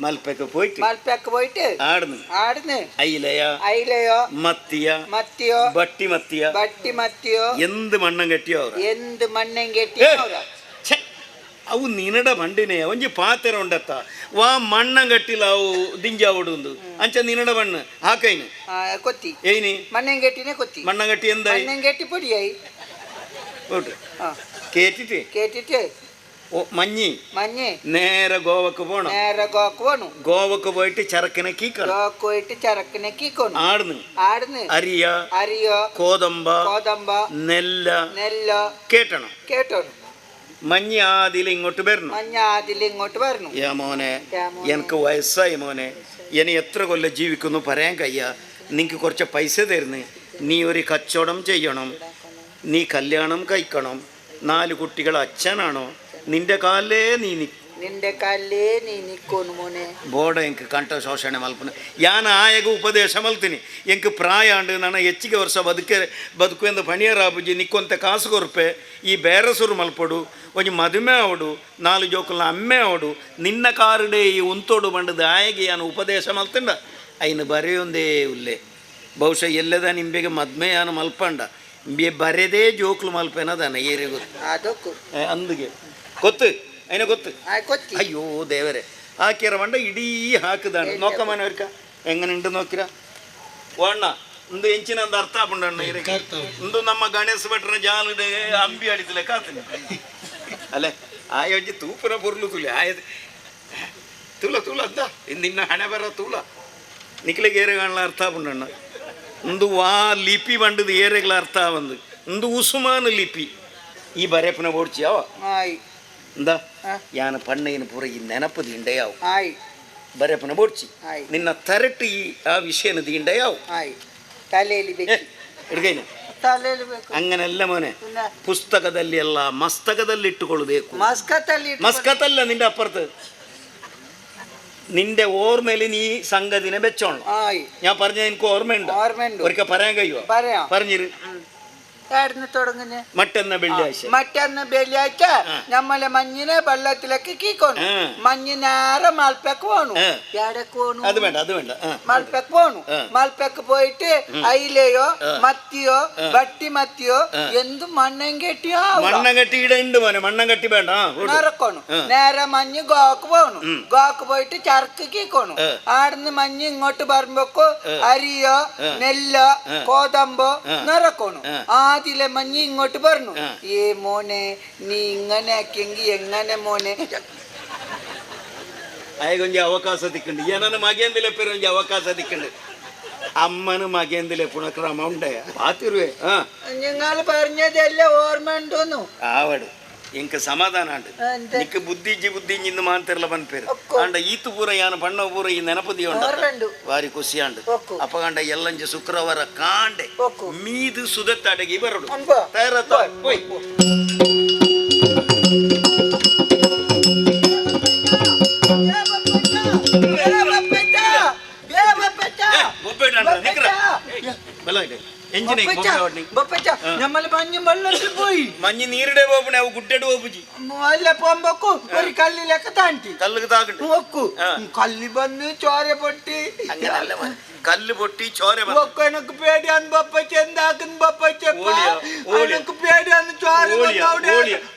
ಮಲ್ಪೆಗೆ പോയിട്ട് മൽപ്പേക്ക് പോയിട്ട് ആടുന്നു. ആടുന്ന് അയിലയ, അയിലയോ, മത്തിയ, മത്തിയോ, ബട്ടി മത്തിയ, ബട്ടി മത്തിയോ, എന്ത് മണ്ണം കെട്ടിയോ ಅವ್ರ. എന്ത് മണ്ണും കെട്ടിയോ. ಛೆ, ಅವು ನಿನಡ ಬಂಡಿನೇ ಒಂಜಿ ಪಾತೆರ ಉಂಡತ್ತ. ವಾ ಮಣ್ಣಂ ಕಟ್ಟಿಲ್ಲ ಅವು ದಿಂಜಾವಡು ಉಂದು ಅಂಚ ನಿನಡ ಮಣ್ಣು ಹಾಕೈನು. ആ, കൊത്തി. ಏನಿ? മണ്ണും കെട്ടിനെ കൊത്തി. ಮಣ್ಣಂ ಕಟ್ಟಿ ಎಂದಾയി? മണ്ണും കെട്ടി പൊടിയായി. ഓട്ട്. ആ. കേറ്റിട്ട് കേട്ടിട്ട് ഓ മഞ്ഞി മഞ്ഞ് നേരെ ഗോവക്ക് പോണം. നേരെ ഗോക്ക് പോണു. ഗോവക്ക് പോയിട്ട് ചരക്കിനെ കീക്കണം. ഗോക്ക് പോയിട്ട് ചരക്കിനെ കീക്കണു. ആടുന്ന് ആടുന്ന് അരിയ, അരിയോ, കോതമ്പ, ഗോതമ്പ, നെല്ല നെല്ലോ കേട്ടണം. കേട്ടോണു. മഞ്ഞ് ആദിൽ ഇങ്ങോട്ട് വരണം. മഞ്ഞ ആദിൽ ഇങ്ങോട്ട് വരണു. യാ മോനെ. യാ മോനെ. എനിക്ക് വയസ്സായി മോനെ, ഇനി എത്ര കൊല്ലം ജീവിക്കുന്നു പറയാൻ കഴിയ. നിനക്ക് കുറച്ച് പൈസ തരുന്നു, നീ ഒരു കച്ചവടം ചെയ്യണം, നീ കല്യാണം കഴിക്കണം, 4 കുട്ടികൾ അച്ഛനാണോ, നിന്റെ കാലേ നീ ನಿಂಡೆ ಕಾಲೇ ನೀ ನಿಕ್ಕೋನು ಮೋನೆ ಬೋಡ ಎಂಕ್ ಕಂಠ ಶೋಷಣೆ ಮಲ್ಪನ ಯಾನ ಆಯಗ ಉಪದೇಶ ಮಲ್ತೀನಿ ಎಂಕ್ ಪ್ರಾಯ ಅಂಡು ನಾನು ಹೆಚ್ಚಿಗೆ ವರ್ಷ ಬದುಕೆ ಬದುಕು ಪಣಿಯರಾಬುಜಿ ನಿಕ್ಕೊಂತೆ ಕಾಸು ಕೊರ್ಪೆ ಈ ಬೇರಸುರು ಮಲ್ಪಡು ಒಂಜಿ ಮದುಮೆ ಅವಡು ನಾಲು ಜೋಕುಲ್ನ ಅಮ್ಮೆ ಅವಡು ನಿನ್ನ ಕಾರುಡೆ ಈ ಉಂತೋಡು ಬಂಡದ ಆಯಗೆ ಯಾನು ಉಪದೇಶ ಮಲ್ತಂಡ ಐನು ಬರೆಯೊಂದೇ ಉಲ್ಲೆ ಬಹುಶಃ ಎಲ್ಲದ ನಿಂಬೆಗೆ ಮದ್ಮೆ ಯಾನು ಮಲ್ಪಂಡ ಇಂಬೆ ಬರೆದೇ ಜೋಕ್ಲು ಮಲ್ಪೆನದಾನ ಏರೆ ಗೊತ್ತು ಅದಕ್ಕೂ ಅಂದಿಗೆ ಗೊತ್ತು ಐನ ಗೊತ್ತು ಕೊತ್ತಿ ಅಯ್ಯೋ ದೇವರೇ ಹಾಕ್ಯಾರ ಮಂಡ ಇಡೀ ಹಾಕದಾಣ ನೋಕ ಮನವರ್ಕ ಹೆಂಗನುಂಟು ನೋಕಿರ ಓಣ್ಣ ಇಂದು ಎಂಚಿನ ಒಂದು ಅರ್ಥ ಆಪುಂಡಣ್ಣ ಇಂದು ನಮ್ಮ ಗಣೇಶ ಭಟ್ರನ ಜಾಲುಡೆ ಅಂಬಿ ಅಡಿತಲೆ ಕಾತನೆ ಅಲ್ಲೇ ಆಯೋಜಿ ತೂಪುರ ಪೊರ್ಲು ತುಲೆ ಆಯ ತೂಲ ತೂಲ ಅಂದ ನಿನ್ನ ಹಣೆ ಬರ ತೂಲ ನಿಕ್ಲಿಗೆ ಏರೆಗಳ ಅರ್ಥ ಆಪುಂಡಣ್ಣ ಇಂದು ವಾ ಲಿಪಿ ಬಂಡದು ಏರೆಗಳ ಅರ್ಥ ಆವಂದು ಇಂದು ಉಸುಮಾನು ಲಿಪಿ ಈ ಬರೆಪನ ಓಡ್ಚಿ ಯಾವ ಇಂದ ಯಾನ ಪಣ್ಣೈನ ಪೂರ ಈ ನೆನಪು ದಿಂಡೆ ಯಾವ ಬರೆಪನ ಬೋಡ್ಚಿ ನಿನ್ನ ತರಟು ಈ ಆ ವಿಷಯನ ದಿಂಡೆ ಯಾವ ತಲೆಯಲ್ಲಿ ಬೇಕು ಹಿಡ್ಕೈನ ತಲೆಯಲ್ಲಿ ಬೇಕು ಹಂಗನೆಲ್ಲ ಮೋನೆ ಪುಸ್ತಕದಲ್ಲಿ ಎಲ್ಲ ಮಸ್ತಕದಲ್ಲಿ ಇಟ್ಟುಕೊಳ್ಳಬೇಕು ಮಸ್ಕತ್ತಲ್ಲಿ ಮಸ್ಕತ್ತಲ್ಲ ನಿಂಡೆ ಅಪ್ಪರ್ತ നിന്റെ ഓർമ്മയിൽ നീ സംഗതിനെ വെച്ചോണം. ഞാൻ പറഞ്ഞ എനിക്ക് ഓർമ്മയുണ്ട്. ഒരിക്കൽ പറയാൻ കഴിയുമോ? പറഞ്ഞിരു. മറ്റന്ന വെള്ളിയാഴ്ച മറ്റന്ന് വെള്ളിയാഴ്ച നമ്മളെ മഞ്ഞിനെ വെള്ളത്തിലേക്ക് കീക്കോണു. മഞ്ഞ് നേരെ മൽപ്പക്ക് പോണു. എടക്ക് പോണു? അത് വേണ്ട, അത് വേണ്ട. മൽപ്പക്ക് പോണു. മൽപ്പക്ക് പോയിട്ട് അയിലയോ മത്തിയോ വട്ടി മത്തിയോ എന്ത് മണ്ണം കെട്ടിയോ മണ്ണം കെട്ടി ഇടണ്ട് മോനെ, മണ്ണം കെട്ടി വേണ്ട നിറക്കോണു. നേരെ മഞ്ഞ് ഗോക്ക് പോണു. ഗോക്ക് പോയിട്ട് ചരക്ക് കീക്കോണു. ആടുന്ന് മഞ്ഞ് ഇങ്ങോട്ട് വരുമ്പോക്കോ അരിയോ നെല്ലോ കോതമ്പോ നിറക്കോണു. ആദിലെ മഞ്ഞ് ഇങ്ങോട്ട് പറഞ്ഞു, ഏ മോനെ നീ ഇങ്ങനെ ആക്കിയെങ്കി എങ്ങനെ മോനെ? അയകൊഞ്ച അവകാശ തിക്കുണ്ട്. ಏನನ ಮಗೇಂದಿಲೆ ಪೇರೊಂಜಿ ಅವಕಾಶ ದಿಕ್ಕಂಡು. ಅಮ್ಮನ ಮಗೇಂದಿಲೆ ಪುಣಕ್ರಮ ಉಂಡೆ ಪಾತಿರುವೆ. നിങ്ങൾ പറഞ്ഞതെല്ലാം ഓർമ്മ ഉണ്ടോന്നു ಆವಡು ಇಂಕ ಸಮಾಧಾನ ಅಂಡು. ನಿಕ್ಕ ಬುದ್ಧಿಜಿ ಬುದ್ಧಿ ಇಂದು ಮಾಂತಿರಲ ಪನ್ಪೇರು ಅಂಡ ಈತು ಪೂರ ಯಾನ ಪಣ್ಣ ಪೂರ ಈ ನೆನಪದಿ ಉಂಡು ಬಾರಿ ಖುಷಿ ಅಂಡು. ಅಪ್ಪಗಂಡ ಎಲ್ಲಂಜಿ ಶುಕ್ರವಾರ ಕಾಂಡೆ ಮೀದು ಸುದತ್ತಡಗಿ ಬರಡು ತಯಾರತ್ತ ಹೋಯ್. പോയി മഞ്ഞ് നീരിടെ പോപ്പണേ അವು ಗುಡ್ಡೆಡು ಹೋಪುಜಿ അല്ല പോകുമ്പോക്കു ഒരു കല്ലിലൊക്കെ താണ്ടി കല്ല് താകണ്ട് നോക്കൂ കല്ല് വന്ന് ചോര പൊട്ടി. അങ്ങനല്ല കല്ല് പൊട്ടി ചോര ഒക്കെ എനക്ക് പേടിയാന്ന് ബപ്പച്ച എന്താക്കുന്നു ബപ്പച്ച എനക്ക് പേടിയാന്ന് ചോര അവിടെ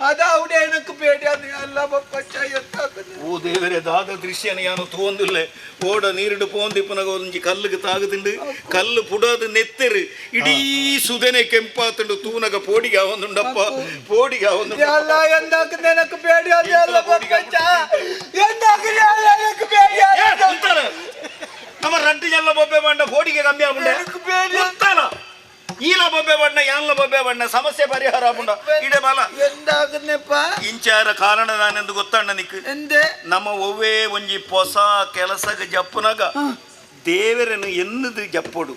അതവിടെ എനക്ക് പേടിയാന്ന് അല്ല ബപ്പച്ച എന്താക്കുന്നു. ಓ ದೇವರೇ ದಾದ ದೃಶ್ಯನ ಯಾನು ತೋಂದಿಲ್ಲ. ಓಡ ನೀರಿಡು ಪೋಂದಿಪ್ಪನಾಗ ಒಂಜಿ ಕಲ್ಲಿಗೆ ತಾಗುದುಂಡು ಕಲ್ಲು ಪುಡಾದ ನೆತ್ತೆರು ಇಡೀ ಸುದನೆ ಕೆಂಪಾತುಂಡು ತೂನಗ ಪೋಡಿಗೆ ಆವೊಂದುಂಡಪ್ಪ ಪೋಡಿಗೆ ಆವೊಂದುಂಡು. ಅಲ್ಲ എന്താക്കുന്നു എനക്ക് പേടിയാന്ന് അല്ല ബപ്പച്ച എന്താക്കുന്നു എനക്ക് പേടിയാന്ന്. ನಮ್ಮ ರಡ್ಡು ಜನ ಬೊಬ್ಬೆ ಬಣ್ಣ ಪೋಡಿಗೆ ಕಮ್ಮಿ ಆಗುಂಡೆ ಈಲ ಬೊಬ್ಬೆ ಬಣ್ಣ ಯಾನ್ಲ ಬೊಬ್ಬೆ ಬಣ್ಣ ಸಮಸ್ಯೆ ಪರಿಹಾರ ಆಪುಂಡ ಇಡೆ ಬಾಲ എന്താക്കുന്നಪ್ಪ ಇಂಚಾರ ಕಾರಣ ನಾನೆಂದು ಗೊತ್ತಣ್ಣ ನಿಕ್ ಎಂದೆ ನಮ್ಮ ಒವ್ವೇ ಒಂಜಿ ಹೊಸ ಕೆಲಸಗ ಜಪ್ಪುನಗ ದೇವರನ್ನು ಎನ್ನದು ಜಪ್ಪೊಡು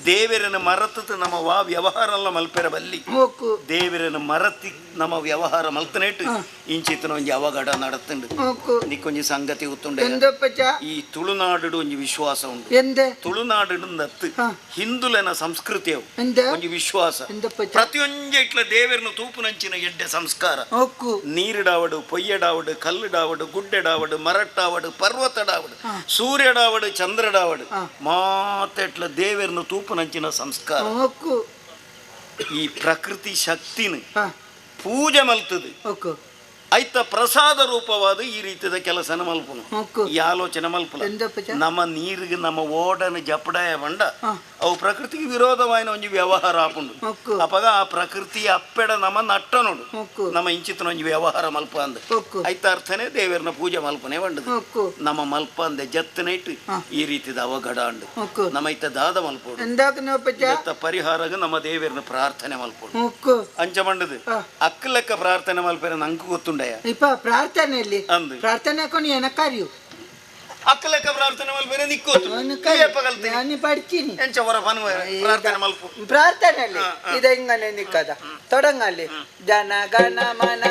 ದೇವರನ್ನು ಮರತದ ನಮ್ಮ ವಾ ವ್ಯವಹಾರ ಎಲ್ಲ ಮಲ್ಪೆರ ಬಲ್ಲಿ ದೇವರನ್ನು ಮರತಿ ನಮ್ಮ ವ್ಯವಹಾರ ಮಲ್ತನೇಟು ಇಂಚಿತನ ಒಂಜಿ ಅವಘಡ നടത്തുണ്ട്. ನಿಕ್ಕೊಂಜಿ ಸಂಗತಿ ಗೊತ್ತುಂಡೆ ಈ ತುಳುನಾಡು ಒಂಜಿ ವಿಶ್ವಾಸ ಉಂಟು. ತುಳುನಾಡು ನತ್ತು ಹಿಂದುಲನ ಸಂಸ್ಕೃತಿ ಒಂಜಿ ವಿಶ್ವಾಸ ಪ್ರತಿಯೊಂಜಿ ಇಟ್ಲ ದೇವರನ್ನು ತೂಪುನಂಚಿನ ಎಡ್ಡೆ ಸಂಸ್ಕಾರ. ನೀರಿಡಾವಡು ಪೊಯ್ಯಡಾವಡು ಕಲ್ಲುಡಾವಡು ಗುಡ್ಡೆಡಾವಡು ಮರಟ್ಟಾವಡು ಪರ್ವತಡಾವಡು ಸೂರ್ಯಡಾವಡು ಚಂದ್ರಡಾವಡು ಮಾತೆಟ್ಲ ದೇವರನ್ನು ತೂಪುನಂಚಿನ ಸಂಸ್ಕಾರ. ಈ ಪ್ರಕೃತಿ ಶಕ್ತಿನ ಪೂಜೆ ಮಲ್ತದೆ ಐತ ಪ್ರಸಾದ ರೂಪವಾದ ಈ ರೀತಿಯ ಕೆಲಸನ ಮಲ್ಪುನು ಈ ಆಲೋಚನೆ ಮಲ್ಪುನ. ನಮ್ಮ ನೀರಿಗೆ ನಮ್ಮ ಓಡನ ಜಪಡಾಯ ಬಂಡ ಅವು ಪ್ರಕೃತಿಗೆ ವಿರೋಧವಾಯಿನ ಒಂಜಿ ವ್ಯವಹಾರ ಆಪುಂಡು. ಅಪಗ ಆ ಪ್ರಕೃತಿ ಅಪ್ಪೆಡ ನಮ್ಮ ನಟ್ಟ ನೋಡು ನಮ್ಮ ಇಂಚಿತನ ಒಂಜಿ ವ್ಯವಹಾರ ಮಲ್ಪ ಅಂದ ಐತ ಅರ್ಥನೇ ದೇವರನ್ನ ಪೂಜೆ ಮಲ್ಪನೆ ಬಂಡದು ನಮ್ಮ ಮಲ್ಪ ಅಂದೆ ಜತ್ತನೆ ಇಟ್ಟು ಈ ರೀತಿದ ಅವಘಡ ಅಂಡು ನಮ್ಮ ಐತ ದಾದ ಮಲ್ಪೋಡು ಪರಿಹಾರಗ ನಮ್ಮ ದೇವರನ್ನ ಪ್ರಾರ್ಥನೆ ಮಲ್ಪೋಡು ಅಂಚ ಬಂಡದು ಅಕ್ಕ ಲೆಕ್ಕ ಪ್ರಾರ್ಥನೆ ಮಲ್ಪೇರ ನಂಗೆ ಗೊತ್ತುಂಡ. ಇಪ್ಪ ಪ್ರಾರ್ಥನೆಯಲ್ಲಿ ಪ್ರಾರ್ಥನೆ ಹಾಕೊಂಡು ಏನಕ್ಕಾರಿಯು ಅಕ್ಕಲೆಕ್ಕ ಪ್ರಾರ್ಥನೆ ಮಲ್ಪೇರೆ ನಿಕ್ಕೋತು ನಾನು ಪಡ್ತೀನಿ ಪ್ರಾರ್ಥನೆ ಮಲ್ಪು ಪ್ರಾರ್ಥನೆಯಲ್ಲಿ ಇದು ಹಿಂಗನೆ ನಿಕ್ಕದ ತೊಡಂಗಲ್ಲಿ ಜನ ಗಣ ಮನ.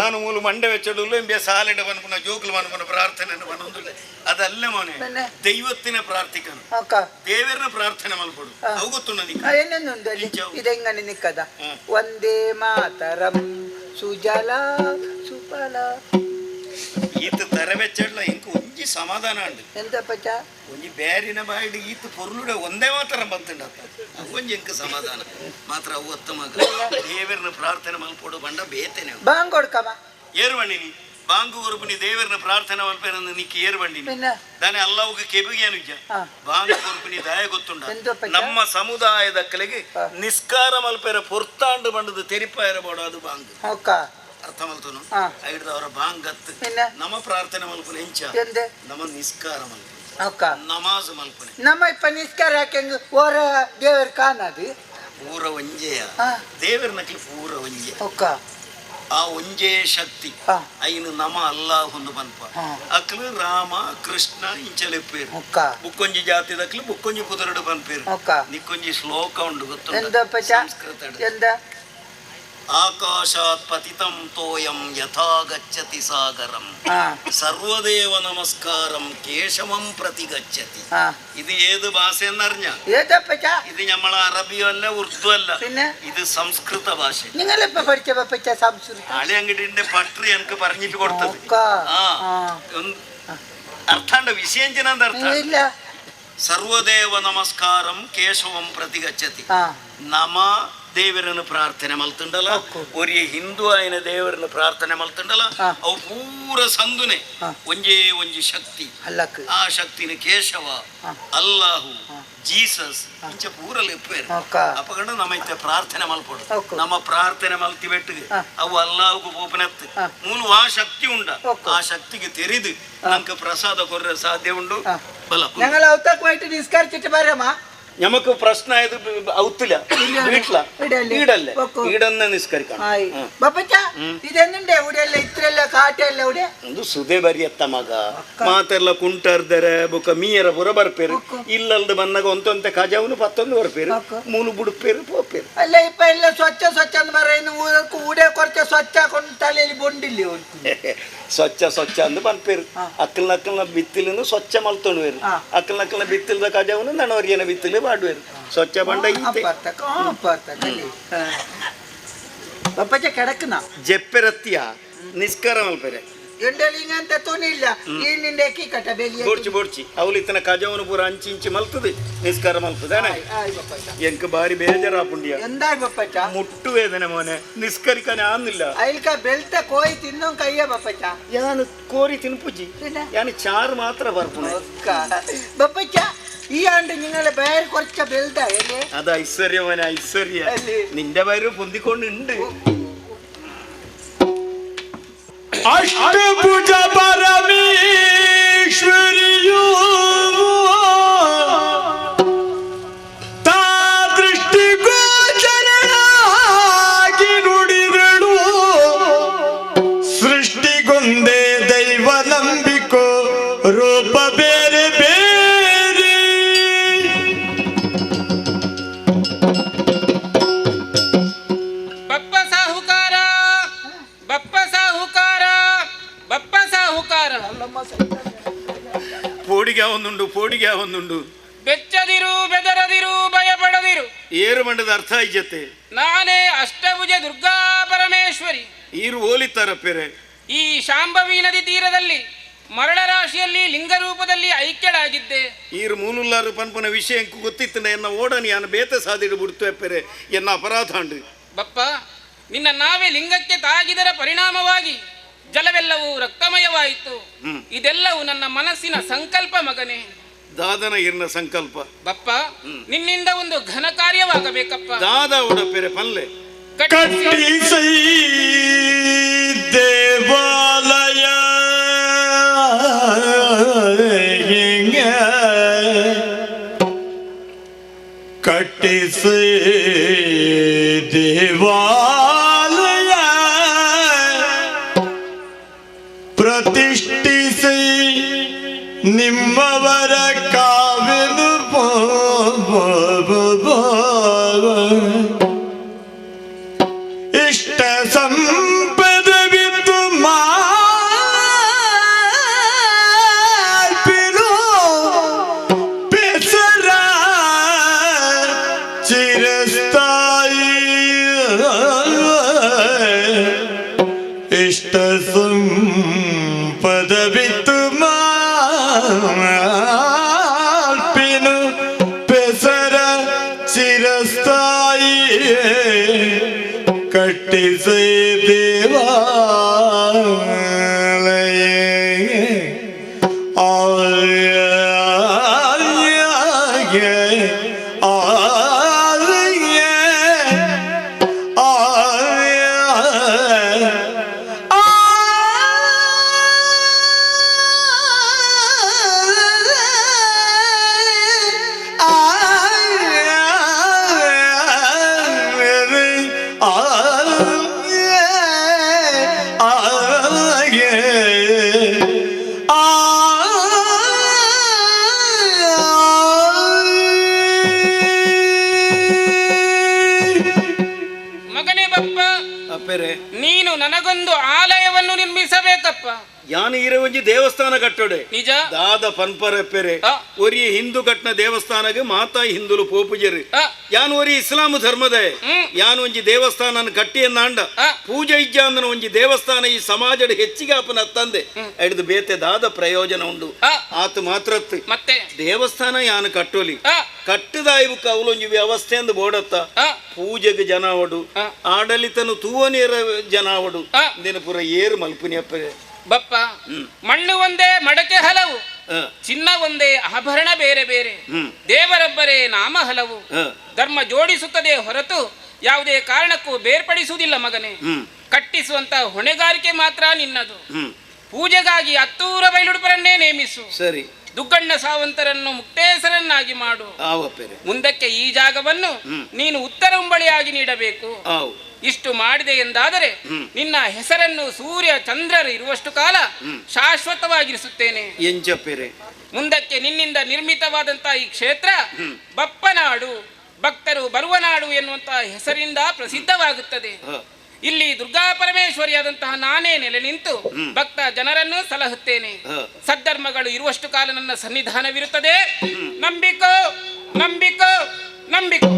ನಾನು ಮೂಲು ಮಂಡೆ ವೆಚ್ಚಡುಲ್ಲ ಎಂಬೆ ಸಾಲಿಡ ಪನ್ಪುನ ಜೋಕುಲು ಪನ್ಪುನ ಪ್ರಾರ್ಥನೆ ಪನೊಂದುಲ್ಲೆ ಅದಲ್ಲ ಮೋನೆ. പിന്നെ? ದೈವತ್ತಿನ ಪ್ರಾರ್ಥಿಕನು ಓಕ. ದೇವರನ ಪ್ರಾರ್ಥನೆ ಮಲ್ಪಡು. ಅವು ಗೊತ್ತುಂಡ ನಿಕ್ಕ್? ಏನೊಂದು ಅಲ್ಲಿ ಇಂಚವು. ಇದೆಂಗನೆ ನಿಕ್ಕದ. ವಂದೇ ಮಾತರಂ ಸುಜಲ ಸುಫಲ. ಈತ ತರವೆಚ್ಚಡ್ಲ ಇಂಕ ಒಂಜಿ ಸಮಾಧಾನ ಉಂಡು. ಎಂತ ಪಚ? ಒಂಜಿ ಬ್ಯಾರಿನ ಬಾಯಿಡ್ ಈತ ಪೊರ್ಲುಡೆ ಒಂದೇ ಮಾತ್ರ ಬಂತುಂಡ ಅವು ಒಂಜಿ ಎಂಕ ಸಮಾಧಾನ ಮಾತ್ರ. ಅವು ಒತ್ತ ಮಗ ದೇವರನ ಪ್ರಾರ್ಥನೆ ಮಲ್ಪೊಡು ಬಂಡ ಬೇತೆನೆ. ಬಾಂಗ್ ಕೊಡ್ಕಮ. ಏರುವಂಡಿನಿ ಬಾಂಗು ಗುರುಪುನಿ ದೇವರನ ಪ್ರಾರ್ಥನೆ ಮಲ್ಪೇರಂದು ನಿಕ್ಕ ಏರುವಂಡಿನಿ. പിന്നെ? ದಾನೆ ಅಲ್ಲವುಗೆ ಕೆಬಿಗೆ ನಿಜ. ಬಾಂಗು ಗುರುಪುನಿ ದಯ ಗೊತ್ತುಂಡ? ಎಂತ ಪಚ? ನಮ್ಮ ಸಮುದಾಯದ ಕಲೆಗೆ ನಿಸ್ಕಾರ ಮಲ್ಪೆರ ಪೊರ್ತಾಂಡು ಬಂಡದು ತೆರಿಪಾಯರ ಬೋಡ ಅದು ಬಾಂಗ್. ಓಕ. ಅರ್ಥ ಮಲ್ತನು? ಐಡ್ದ ಅವರ ಬಾಂಗತ್. പിന്നെ? ನಮ್ಮ ಪ್ರಾರ್ಥನೆ ಮಲ್ಪುನ ಎಂಚ? എന്ത്? ನಮ್ಮ ನಿಸ್ಕಾರ ಮಲ್ಪುನ. ಓಕ. ನಮಾಜ್ ಮಲ್ಪುನೆ. ನಮ್ಮ ಇಪ್ಪ ನಿಸ್ಕಾರ ಯಾಕೆಂಗ್ ಓರ ದೇವರ್ ಕಾಣದು. ಪೂರ ಒಂಜೆಯ ದೇವರ ನಕಲಿ ಪೂರ ಒಂಜೆ. ಓಕ. ಆ ಒಂಜೇ ಶಕ್ತಿ ಐನು ನಮ ಅಲ್ಲಾಹ್ ಒಂದು ಪನ್ಪ. ಅಕ್ಲು ರಾಮ ಕೃಷ್ಣ ಇಂಚಲೆಪ್ಪೇರು. ಓಕ. ಬುಕ್ಕೊಂಜಿ ಜಾತಿದಕ್ಲು ಬುಕ್ಕೊಂಜಿ ಪುದರಡು ಪನ್ಪೇರು. ಓಕ. ನಿಕ್ಕೊಂಜಿ ಶ್ಲೋಕ ಉಂಡು ಗೊತ್ತುಂಡ? ಎಂತ ಪಚ? ಸಂಸ್ಕೃತಡ್. ಎಂತ? ಆಕಾಶಾತ್ ಪತಿತಂ ತೋಯಂ ಯಥಾ ಗಚ್ಚತಿ ಸಾಗರಂ ಸರ್ವದೇವ ನಮಸ್ಕಾರಂ ಕೇಶವಂ ಪ್ರತಿ ಗಚ್ಚತಿ. ഇത് ഏത് ഭാഷയെന്നറിഞ്ഞ? ഏതാ പച്ച? ഇത് ഞമ്മളെ അറബിയും അല്ല ഉറുദു അല്ല. പിന്നെ? ഇത് സംസ്കൃത ഭാഷ. നിങ്ങളിപ്പ പഠിച്ച പച്ച സംസ്കൃതം? ആളെ പട്രി എനിക്ക് പറഞ്ഞിട്ട് കൊടുത്തത്. ഓക്ക. അർത്ഥാണ്ട് വിഷയം അർത്ഥം ഇല്ല. സർവദേവ നമസ്കാരം കേശവം പ്രതി ഗಚ್ಚತಿ. നമ ದೇವರನ್ನು ಪ್ರಾರ್ಥನೆ ಮಲ್ತುಂಡಲ, ಒರಿಯ ಹಿಂದೂ ಆಯ್ನ ದೇವರನ್ನು ಪ್ರಾರ್ಥನೆ ಮಲ್ತುಂಡಲ, ಅವು ಪೂರ ಸಂದುನೆ ಒಂಜೇ ಒಂಜಿ ಶಕ್ತಿ. ಆ ಶಕ್ತಿನ ಕೇಶವ ಅಲ್ಲಾಹು ಜೀಸಸ್ ಇಂಚ ಪೂರ ಲೆಪ್ಪೇರು. ಅಪಗಂಡ ನಮ್ಮ ಇತ್ತೆ ಪ್ರಾರ್ಥನೆ ಮಲ್ಪೊಡು. ನಮ್ಮ ಪ್ರಾರ್ಥನೆ ಮಲ್ತಿ ಬೆಟ್ಟಿಗೆ ಅವು ಅಲ್ಲಾಹುಗು ಪೋಪನತ್ತು ಮೂಲು ಆ ಶಕ್ತಿ ಉಂಡ. ಆ ಶಕ್ತಿಗೆ ತೆರಿದು ನಂಗೆ ಪ್ರಸಾದ ಕೊರ್ರೆ ಸಾಧ್ಯ ಉಂಡು. ಬಲ ഞങ്ങൾ ഔത്തക്കുമായിട്ട് നിസ്കരിച്ചിട്ട് പറയാമാ. നമുക്ക് പ്രശ്നം ആയത് ഔത്തില്ല വീട്ടില ഈടല്ലേ ഈടന്നെ നിസ്കരിക്കണം. ഇതെന്നുണ്ട് ഇവിടെയല്ല ഇത്രയല്ല കാറ്റല്ല ഇവിടെ ಒಂದು ಸುದೆ ಬರಿಯತ್ತ ಮಗ ಮಾತೆಲ್ಲ ಕುಂಟರ್ದರೆ ಬುಕ್ಕ ಮೀಯರ ಪುರ ಬರ್ಪೇರು. ಇಲ್ಲಲ್ದು ಬಂದಾಗ ಒಂತೊಂತೆ ಕಜವನು ಪತ್ತೊಂದು ಬರ್ಪೇರು ಮೂಲು ಬುಡುಪೇರು ಪೋಪೇರು. ಅಲ್ಲ ಇಪ್ಪ ಎಲ್ಲ ಸ್ವಚ್ಛ ಸ್ವಚ್ಛ ಅಂತ പറയുന്നു. ಊടെ കുറച്ച് ಸ್ವಚ್ಛ ಕೊಂಡು ತಲೆಯಲ್ಲಿ ಬೊಂಡಿಲ್ಲ. ಸ್ವಚ್ಛ ಸ್ವಚ್ಛ ಅಂದು ಪನ್ಪೇರು. ಅಕ್ಕಲ್ನ ಅಕ್ಕಲ್ನ ಬಿತ್ತಿಲನ್ನು ಸ್ವಚ್ಛ ಮಲ್ತೊಣುವೇರು. ಅಕ್ಕಲ್ನ ಅಕ್ಕಲ್ನ ಬಿತ್ತಿಲ್ದ ಕಜವನು ನಣವರಿಯನ ಬಿತ್ತಿಲು ಪಾಡುವೇರು. ಸ್ವಚ್ಛ ಬಂಡ ಈತೆ കിടക്കുന്ന ಜೆಪ್ಪೆರತ್ತಿಯ ನಿಸ್ಕಾರ ಮಲ್ಪೆರೆ ಎಂಡಲಿಂಗಂತ ತುನಿಲ್ಲ ಈ ನಿಂಡೆ ಕಟ್ಟ ಬೆಲಿಯ ಬೋಡ್ಚಿ ಬೋಡ್ಚಿ ಅವಳು ಇತ್ತನ ಕಜವನು ಪೂರ ಅಂಚಿ ಇಂಚಿ ಮಲ್ತದೆ ನಿಸ್ಕಾರ ಮಲ್ತದಾನೆ. ಎಂಕ ಬಾರಿ ಬೇಜಾರಾಪುಂಡಿಯ. എന്താ ಬಪ್ಪಚ್ಚ? ಮುಟ್ಟು ವೇದನೆ ಮೋನೆ ನಿಸ್ಕರಿಕನೆ ಆന്നിಲ್ಲ. ಅಯ್ಲ್ಕ ಬೆಳ್ತ ಕೋಯಿ ತಿನ್ನೋ ಕയ്യ ಬಪ್ಪಚ್ಚ. ಯಾನು ಕೋರಿ ತಿನ್ಪುಜಿ ಯಾನು ಚಾರು ಮಾತ್ರ ಬರ್ಪುಣೆ. ಬಪ್ಪಚ್ಚ ഈ ആണ്ട് നിങ്ങളെ പേര് കുറച്ച് വലുതായല്ലേ? അത് ഐശ്വര്യ മോനെ ഐശ്വര്യ. നിന്റെ പേര് പൊന്തിക്കൊണ്ടുണ്ട്. അഷ്ടഭുജ പരമേശ്വരിയോ ತಾ ದೃಷ್ಟಿಗೋಚರನಾಗಿ ನುಡಿದಳು ಸೃಷ್ಟಿಗೊಂದೇ ದೈವ ನಂಬಿಕೋ ರೂಪ ಬೇರೆ ಬೇರೆ. ಬಪ್ಪ ಸಾಹುಕಾರ ಬಪ್ಪ ಸಾಹುಕಾರ ಬಪ್ಪ ಸಾಹುಕಾರ. ಪೋಡಿಗೆ ಒಂದುಂಡು ಪೋಡಿಗೆ ಒಂದುಂಡು. ಬೆಚ್ಚದಿರು ಬೆದರದಿರು ಭಯಪಡದಿರು. ಏರು ಮಂಡದ ಅರ್ಥ ಆಯ್ಜತೆ. ನಾನೇ ಅಷ್ಟಭುಜ ದುರ್ಗಾ ಪರಮೇಶ್ವರಿ. ಈರು ಓಲಿತ್ತಾರ ಪೇರೆ. ಈ ಶಾಂಭವಿ ನದಿ ತೀರದಲ್ಲಿ ಮರಳ ರಾಶಿಯಲ್ಲಿ ಲಿಂಗ ರೂಪದಲ್ಲಿ ಐಕ್ಯಳಾಗಿದ್ದೆ. ಈರು ಮೂಲುಲ್ಲಾರು ಪನ್ಪನ ವಿಷಯ ಗೊತ್ತಿತ್ತು ಎನ್ನ ಓಡನಿ ಯಾನು ಬೇತ ಸಾದಿಡು ಬಿಡ್ತು ಪೇರೆ ಎನ್ನ ಅಪರಾಧ ಅಂಡು. ಬಪ್ಪ ನಿನ್ನ ನಾವೇ ಲಿಂಗಕ್ಕೆ ತಾಗಿದರ ಪರಿಣಾಮವಾಗಿ ಜಲವೆಲ್ಲವೂ ರಕ್ತಮಯವಾಯಿತು. ಇದೆಲ್ಲವೂ ನನ್ನ ಮನಸ್ಸಿನ ಸಂಕಲ್ಪ ಮಗನೇ. ದಾದನ ಇರ್ನ ಸಂಕಲ್ಪ. ಬಪ್ಪ ನಿನ್ನಿಂದ ಒಂದು ಘನ ಕಾರ್ಯವಾಗಬೇಕಪ್ಪ. ದಾದ ಉಡಪೆರೆ ಪಲ್ಲೆ ಕಟ್ಟಿಸೈ ದೇವಾಲಯ ಕಟ್ಟಿಸೈ ದೇವಾಲಯ ಪ್ರತಿಷ್ಠಿಸಿ ನಿಮ್ಮವರ ಕಾವಿನು ಇಷ್ಟ ಸಂಪದವಿದ್ದು ಚಿರಸ್ಥಾಯಿ ಇಷ್ಟ ಸಂಪದವಿತ್ತು ಮಾಲ್ಪಿನು ಪೆಸರ ಚಿರಸ್ಥಾಯಿ ಕಟ್ಟಿಸೈ ದೇವಾಲಯ ಮಗನೇ ಬಪ್ಪ, ಅಪ್ಪೆರೆ, ನೀನು ನನಗೊಂದು ಆಲಯವನ್ನು ನಿರ್ಮಿಸಬೇಕಪ್ಪ. ಯಾನು ಇರ ಒಂಜಿ ದೇವಸ್ಥಾನ ಕಟ್ಟೋಡೆ. ನಿಜ. ದಾದ ಪನ್ಪರಪ್ಪೆರೆ, ಒರಿ ಹಿಂದೂ ಕಟ್ನ ದೇವಸ್ಥಾನಗೆ ಮಾತಾ ಹಿಂದೂಲು ಪೋಪುಜರು. ಯಾನು ಒರಿ ಇಸ್ಲಾಂ ಧರ್ಮದ ಯಾನು ಒಂಜಿ ದೇವಸ್ಥಾನ ಕಟ್ಟಿಯನ್ನಾಂಡ ಪೂಜೆ ಇಜ್ಜಾಂದನ ಒಂಜಿ ದೇವಸ್ಥಾನ ಈ ಸಮಾಜದ ಹೆಚ್ಚಿಗೆ ಅಪನ ತಂದೆ ಹಿಡಿದು ಬೇತೆ ದಾದ ಪ್ರಯೋಜನ ಉಂಡು. ಆತು ಮಾತ್ರತ್ತು ಮತ್ತೆ ದೇವಸ್ಥಾನ ಯಾನು ಕಟ್ಟೋಲಿ ಕಟ್ಟದಾಯ್ಬುಕ್ಕ ಅವಲೊಂಜಿ ವ್ಯವಸ್ಥೆ ಅಂದು ಬೋಡತ್ತ. ಪೂಜೆಗೆ ಜನ ಅವಡು, ಆಡಳಿತನು ತೂವನೇರ ಜನ ಅವಡು, ದಿನಪುರ ಏರು ಮಲ್ಪುನಿ ಅಪ್ಪರೆ. ಬಪ್ಪ, ಮಣ್ಣು ಒಂದೇ ಮಡಕೆ ಹಲವು, ಚಿನ್ನ ಒಂದೇ ಆಭರಣ ಬೇರೆ ಬೇರೆ, ದೇವರೊಬ್ಬರೇ ನಾಮ ಹಲವು. ಧರ್ಮ ಜೋಡಿಸುತ್ತದೆ ಹೊರತು ಯಾವುದೇ ಕಾರಣಕ್ಕೂ ಬೇರ್ಪಡಿಸುವುದಿಲ್ಲ ಮಗನೇ. ಕಟ್ಟಿಸುವಂತ ಹೊಣೆಗಾರಿಕೆ ಮಾತ್ರ ನಿನ್ನದು. ಪೂಜೆಗಾಗಿ ಅತ್ತೂರ ಬೈಲುಡುಪರನ್ನೇ ನೇಮಿಸು. ಸರಿ. ದುಗ್ಗಣ್ಣ ಸಾವಂತರನ್ನು ಮುಕ್ತೇಸರನ್ನಾಗಿ ಮಾಡು. ಮುಂದಕ್ಕೆ ಈ ಜಾಗವನ್ನು ನೀನು ಉತ್ತರ ಉಂಬಳಿಯಾಗಿ ನೀಡಬೇಕು. ಇಷ್ಟು ಮಾಡಿದೆ ಎಂದಾದರೆ ನಿನ್ನ ಹೆಸರನ್ನು ಸೂರ್ಯ ಚಂದ್ರರು ಇರುವಷ್ಟು ಕಾಲ ಶಾಶ್ವತವಾಗಿರಿಸುತ್ತೇನೆ. ಮುಂದಕ್ಕೆ ನಿನ್ನಿಂದ ನಿರ್ಮಿತವಾದಂತಹ ಈ ಕ್ಷೇತ್ರ ಬಪ್ಪನಾಡು, ಭಕ್ತರು ಬರುವ ನಾಡು ಎನ್ನುವಂತಹ ಹೆಸರಿಂದ ಪ್ರಸಿದ್ಧವಾಗುತ್ತದೆ. ಇಲ್ಲಿ ದುರ್ಗಾ ಪರಮೇಶ್ವರಿಯಾದಂತಹ ನಾನೇ ನೆಲೆ ನಿಂತು ಭಕ್ತ ಜನರನ್ನು ಸಲಹುತ್ತೇನೆ. ಸದ್ಧರ್ಮಗಳು ಇರುವಷ್ಟು ಕಾಲ ನನ್ನ ಸನ್ನಿಧಾನವಿರುತ್ತದೆ. ನಂಬಿಕೋ ನಂಬಿಕೋ ನಂಬಿಕೋ.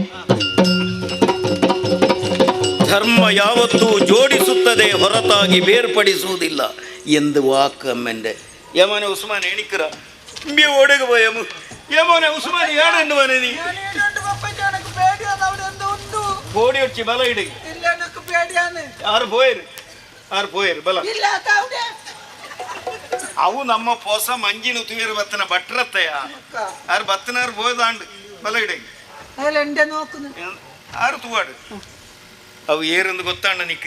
ಧರ್ಮ ಯಾವತ್ತೂ ಜೋಡಿಸುತ್ತದೆ ಹೊರತಾಗಿ ಬೇರ್ಪಡಿಸುವುದಿಲ್ಲ ಎಂದು ವಾಕಮ್ಮೆಂಡೆ. ಯಮನೆ ಉಸ್ಮಾನ್ ಎಣಿಕರ ಇಂಬಿ ಓಡೆಗೆ ಪೋಯಮು. ಯಮನೆ ಉಸ್ಮಾನ್ ಯಾಡಂಡು ಮನೆ ನೀ ಕೋಡಿ ಹೊಚ್ಚಿ ಬಲ ಇಡಿ. ಆರು ಪೋಯರು, ಆರು ಪೋಯರು ಬಲ. ಅವು ನಮ್ಮ ಪೊಸ ಮಂಜಿನ ತುಯರು ಬತ್ತನ ಬಟ್ರತ್ತಯ್ಯ. ಆರು ಬತ್ತನಾರು ಪೋಯದಾಂಡು ಬಲ ಇಡಿ. ಆರು ತೂವಾಡು ಅವು ಏರೆಂದು ಗೊತ್ತಾಂಡ ನಿಕ್.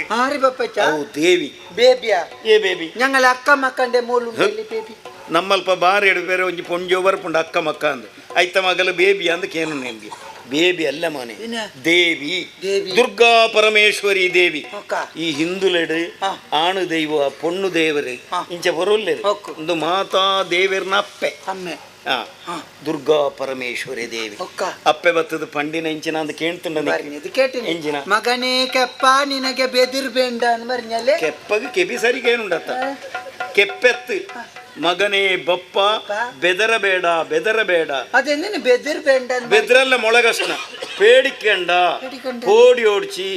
ಅವು ದೇವಿ ಬೇಬಿಯಾ? ಏ ಬೇಬಿ, ഞങ്ങൾ ಅಕ್ಕ ಮಕ್ಕಂಡೆ ಮೂಲು ಬೇಬಿ. ನಮ್ಮಲ್ಪ ಬಾರಿ ಎಡು ಬೇರೆ ಒಂಜಿ ಪೊಂಜೋ ಬರ್ಪುಂಡು ಅಕ್ಕ ಮಕ್ಕ ಅಂದು ಐತ ಮಗಲು ಬೇಬಿ ಅಂದ್ ಕೇನು ನಿಮ್ಗೆ. ಬೇಬಿ ಅಲ್ಲ ಮನೆ, ದೇವಿ, ದುರ್ಗಾ ಪರಮೇಶ್ವರಿ ದೇವಿ. ಈ ಹಿಂದುಲೆಡು ಆಣು ದೈವ ಪೊಣ್ಣು ದೇವರು ಇಂಚ ಬರೋಲ್ಲೇರು. ಒಂದು ಮಾತಾ ದೇವರ್ನ ಅಪ್ಪೆ ಅಮ್ಮೆ ದುರ್ಗಾ ಪರಮೇಶ್ವರಿ ದೇವಿ. ಅಪ್ಪೆ ಬತ್ತದ ಪಂಡಿನ ಇಂಚಿನ ಅಂತ ಕೇಳ್ತುಂಡ. ಎಂಜಿನ ಮಗನೇ ಕೆಪ್ಪ ನಿನಗೆ ಬೆದಿರ್ ಬೇಂಡ ಅನ್ಬರ್ഞ്ഞല്ലേ. ಕೆಪ್ಪಗ ಕೆಬಿ ಸರಿಗೆ ಏನುಂಡತ್ತ ಕೆಪ್ಪೆತ್ತು ಮಗನೇ ಬಪ್ಪ ಬೆದರಬೇಡ ಬೆದರಬೇಡ. ಅದೇನೇನು ಬೆದಿರ್ ಬೇಂಡ? ಬೆದ್ರಲ್ಲ ಮೊಳಗಸ್ನ ಪೇಡಿಕೆಂಡ ಕೋಡಿ ಓಡ್ಚಿ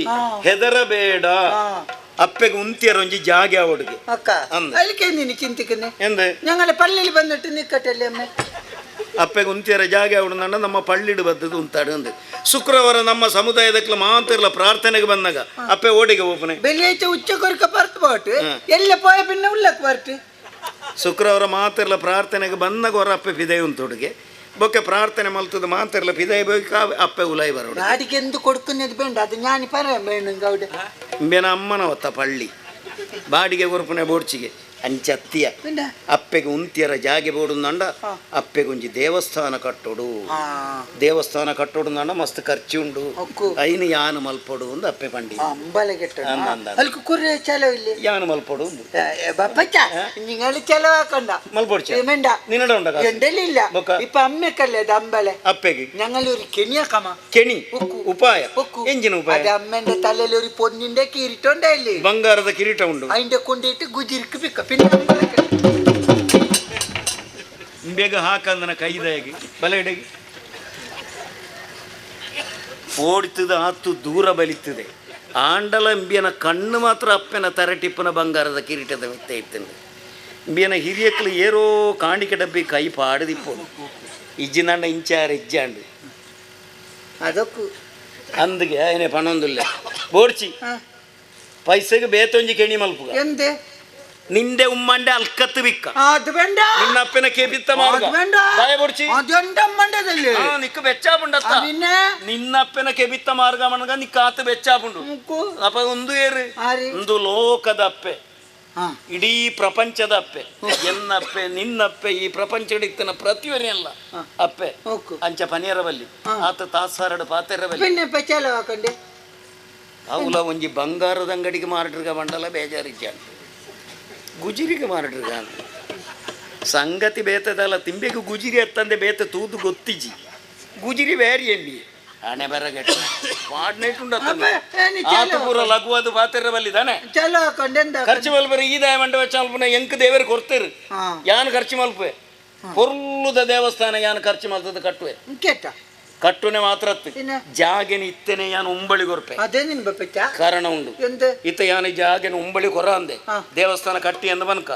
ಹೆದರಬೇಡ. ಅಪ್ಪೆಗೆ ಉಂತಿಯರ ಒಂಜಿ ಜಾಗೆ ಅವಡಿಗೆ. ಅಕ್ಕ ಅಲ್ಲಿಗೆ ನೀನು ಚಿಂತಿಕನೆ ಎಂದ ഞങ്ങളെ പള്ളിയിൽ വന്നിട്ട് നിക്കട്ടല്ലേ അമ്മ. ಅಪ್ಪೆಗೆ ಉಂತಿಯರ ಜಾಗೆ ಅವಡು ನಮ್ಮ ಪಳ್ಳಿಡು ಬದ್ದದು ಉಂತಾಡು ಅಂದು. ಶುಕ್ರವಾರ ನಮ್ಮ ಸಮುದಾಯದಕ್ಕೆ ಮಾತಿರ್ಲ ಪ್ರಾರ್ಥನೆಗೆ ಬಂದಾಗ ಅಪ್ಪೆ ಓಡಿಗೆ ಓಪನೆ വെള്ളിയാഴ്ച ഉച്ചക്കൊരുക്ക പുറത്ത് പോട്ട് ಎಲ್ಲ പോയ പിന്നെ ഉള്ളക്ക് പുറത്ത്. ಶುಕ್ರವಾರ ಮಾತಿರ್ಲ ಪ್ರಾರ್ಥನೆಗೆ ಬಂದಾಗ ಹೊರ ಅಪ್ಪೆ ಪಿದೈ ಉಂತುಡುಗೆ ಬೊಕ್ಕೆ ಪ್ರಾರ್ಥನೆ ಮಲ್ತದ ಮಾತಿರ್ಲ ಪಿದೈ ಬೇಕು ಅಪ್ಪೆ ಉಲಾಯಿ ಬರೋಡು. നാടിക്ക് എന്ത് കൊടുക്കുന്നത് വേണ്ട അത് ഞാൻ പറയാൻ വേണം അവിടെ. ಇಂಬೇನ ಅಮ್ಮನ ಹೊತ್ತ ಪಳ್ಳಿ ಬಾಡಿಗೆ ಕೊರ್ಪುನೆ ಬೋಡ್ಚಿಗೆ ಅಂಚತ್ತಿಯ ಅಪ್ಪೆಗೆ ಉಂತಿಯರ ಜಾಗೆ ಬೋಡುಂದಂಡ ಅಪ್ಪೆಗೆ ಒಂಜಿ ದೇವಸ್ಥಾನ ಕಟ್ಟೋಡು. ದೇವಸ್ಥಾನ ಕಟ್ಟೋಡು ಅಂಡ ಮಸ್ತ್ ಖರ್ಚು ಉಂಡು. ಐನು ಯಾನು ಮಲ್ಪೊಡು ಅಂದು ಅಪ್ಪೆ ಪಂಡಿ. ಯಾನು ಮಲ್ಪೊಡು നിങ്ങൾ ചെലവാക്കണ്ട. നിന്നട എന്റെ ഇപ്പൊ അമ്മക്കല്ലേ അമ്പലെ അപ്പേക്ക് ഞങ്ങൾ ഒരു കെണിയാക്കമ്മ. കെണി ഉപായ ಎಂಜಿನ ಉಪಾಯ? അത് അമ്മന്റെ തലയിൽ ഒരു പൊന്നിന്റെ കിരീട്ടം ഉണ്ടായില്ലേ, ಬಂಗಾರದ ಕಿರೀಟ ಉಂಡು, അതിന്റെ കൊണ്ടിട്ട് ഗുജിർക്ക് പിക്ക പിന്നെ ಬೇಗ ಹಾಕಂದನ ಕೈದಾಗಿ ಬಲ ಇಡಗಿ. ಓಡ್ತದ ಆತು ದೂರ ಬಲಿತದೆ ಆಂಡಲ ಇಂಬಿಯನ ಕಣ್ಣು ಮಾತ್ರ ಅಪ್ಪನ ತರಟಿಪ್ಪನ ಬಂಗಾರದ ಕಿರೀಟದ ಮಿತ್ತೆ ಇತ್ತಂದು ಇಂಬಿಯನ ಹಿರಿಯಕ್ಲು ಏರೋ ಕಾಣಿಕೆ ಡಬ್ಬಿ ಕೈ ಪಾಡದಿಪ್ಪೋಡು ಇಜ್ಜಿನಂಡ ಇಂಚಾರ ಇಜ್ಜಾಂಡು ಅದಕ್ಕೂ ಅಂದ್ಗೆ ಏನೇ ಪಣೊಂದಿಲ್ಲ ಬೋಡ್ಚಿ ಪೈಸೆಗೆ ಬೇತೊಂಜಿ ಕೆಣಿ ಮಲ್ಪುಗ ಎಂದೆ ನಿಂದೆ ಉಮ್ಮಂಡೆ ಅಲ್ಕತ್ತು ಬಿಕ್ಕ ಅದು ಬೇಡ ನಿನ್ನ ಅಪ್ಪನ ಕೆಬಿತ್ತ ಮಾರ್ಗ ಅದು ಬೇಡ ಬಾಯ ಬೋಡ್ಚಿ ಅದೆಂಡ ಮಂಡದಲ್ಲಿ ನಿಕ್ಕು ಬೆಚ್ಚಾಪುಂಡತ್ತ ನಿನ್ನೆ ನಿನ್ನ ಅಪ್ಪನ ಕೆಬಿತ್ತ ಮಾರ್ಗ ಮಣಗ ನಿಕ್ಕ ಆತ ಬೆಚ್ಚಾಪುಂಡು ಮುಕ್ಕು ಅಪ್ಪ ಒಂದು ಏರು ಆರಿ ಒಂದು ಲೋಕದ ಅಪ್ಪೆ ಹಾ ಇಡೀ ಪ್ರಪಂಚದ ಅಪ್ಪೆ ಎನ್ನಪ್ಪೆ ನಿನ್ನಪ್ಪೆ ಈ ಪ್ರಪಂಚಡಿತ್ತನ ಪ್ರತಿಯೊರಿಯಲ್ಲ ಅಪ್ಪೆ ಓಕು ಅಂಚ ಪನಿಯರವಲ್ಲಿ ಆತ ತಾಸಾರಡು ಪಾತೆರವಲ್ಲಿ പിന്നെ ಪಚಾಲ ಹಾಕೊಂಡೆ ಅವಲ ಒಂಜಿ ಬಂಗಾರದ ಅಂಗಡಿಗೆ ಮಾರಾಟರ್ಗ ಮಂಡಲ ಬೇಜಾರಿದ್ದಾನೆ ಗುಜಿರಿಗೆ ಮಾರಾಟರ್ಗ ಸಂಗತಿ ಬೇತದಲ್ಲ ತಿಂಬೆಗೆ ಗುಜಿರಿ ಅತ್ತಂದೆ ಬೇತ ತೂದು ಗೊತ್ತಿಜಿ ಗುಜಿರಿ ಬೇರೆ ಎಂಬಿ ಹಣೆ ಬರಗಟ್ಟ ಅಬ್ಬೆ, ಏನಿ ಆತ ಚಾಲು ಪೂರ ಲಘುವಾದ ಪಾತೆರವಲ್ಲಿ ತಾನೆ ಚಲೋ ಹಾಕೊಂಡೆ ಎಂದ ಖರ್ಚು ಮಲ್ಪರೆ ಈ ದಾಯ ಮಂಡ ವೆಚ್ಚ ಎಂಕ್ ದೇವರು ಕೊಡ್ತೇರು ಹಾ ಯಾನ್ ಖರ್ಚು ಮಲ್ಪೆ ಪೊರ್ಲುದ ದೇವಸ್ಥಾನ ಯಾನ್ ಖರ್ಚು ಮಲ್ತದ ಕಟ್ಟುವೆ ಕೇಟ ಕಟ್ಟುನೆ ಮಾತ್ರ ಅತ್ತು. പിന്നെ ಜಾಗೆನ ಇತ್ತನೆ ಯಾನ್ ಉಂಬಳಿ ಕೊರ್ಪೆ ಅದೇ ನಿನ್ ಬಪ್ಪಚ್ಚ ಕಾರಣ ಉಂಡು ಎಂದ ಇತ್ತ ಯಾನ ಜಾಗೆನ ಉಂಬಳಿ ಕೊರ ಅಂದೆ ದೇವಸ್ಥಾನ ಕಟ್ಟಿ ಅಂದ ಬನ್ಕ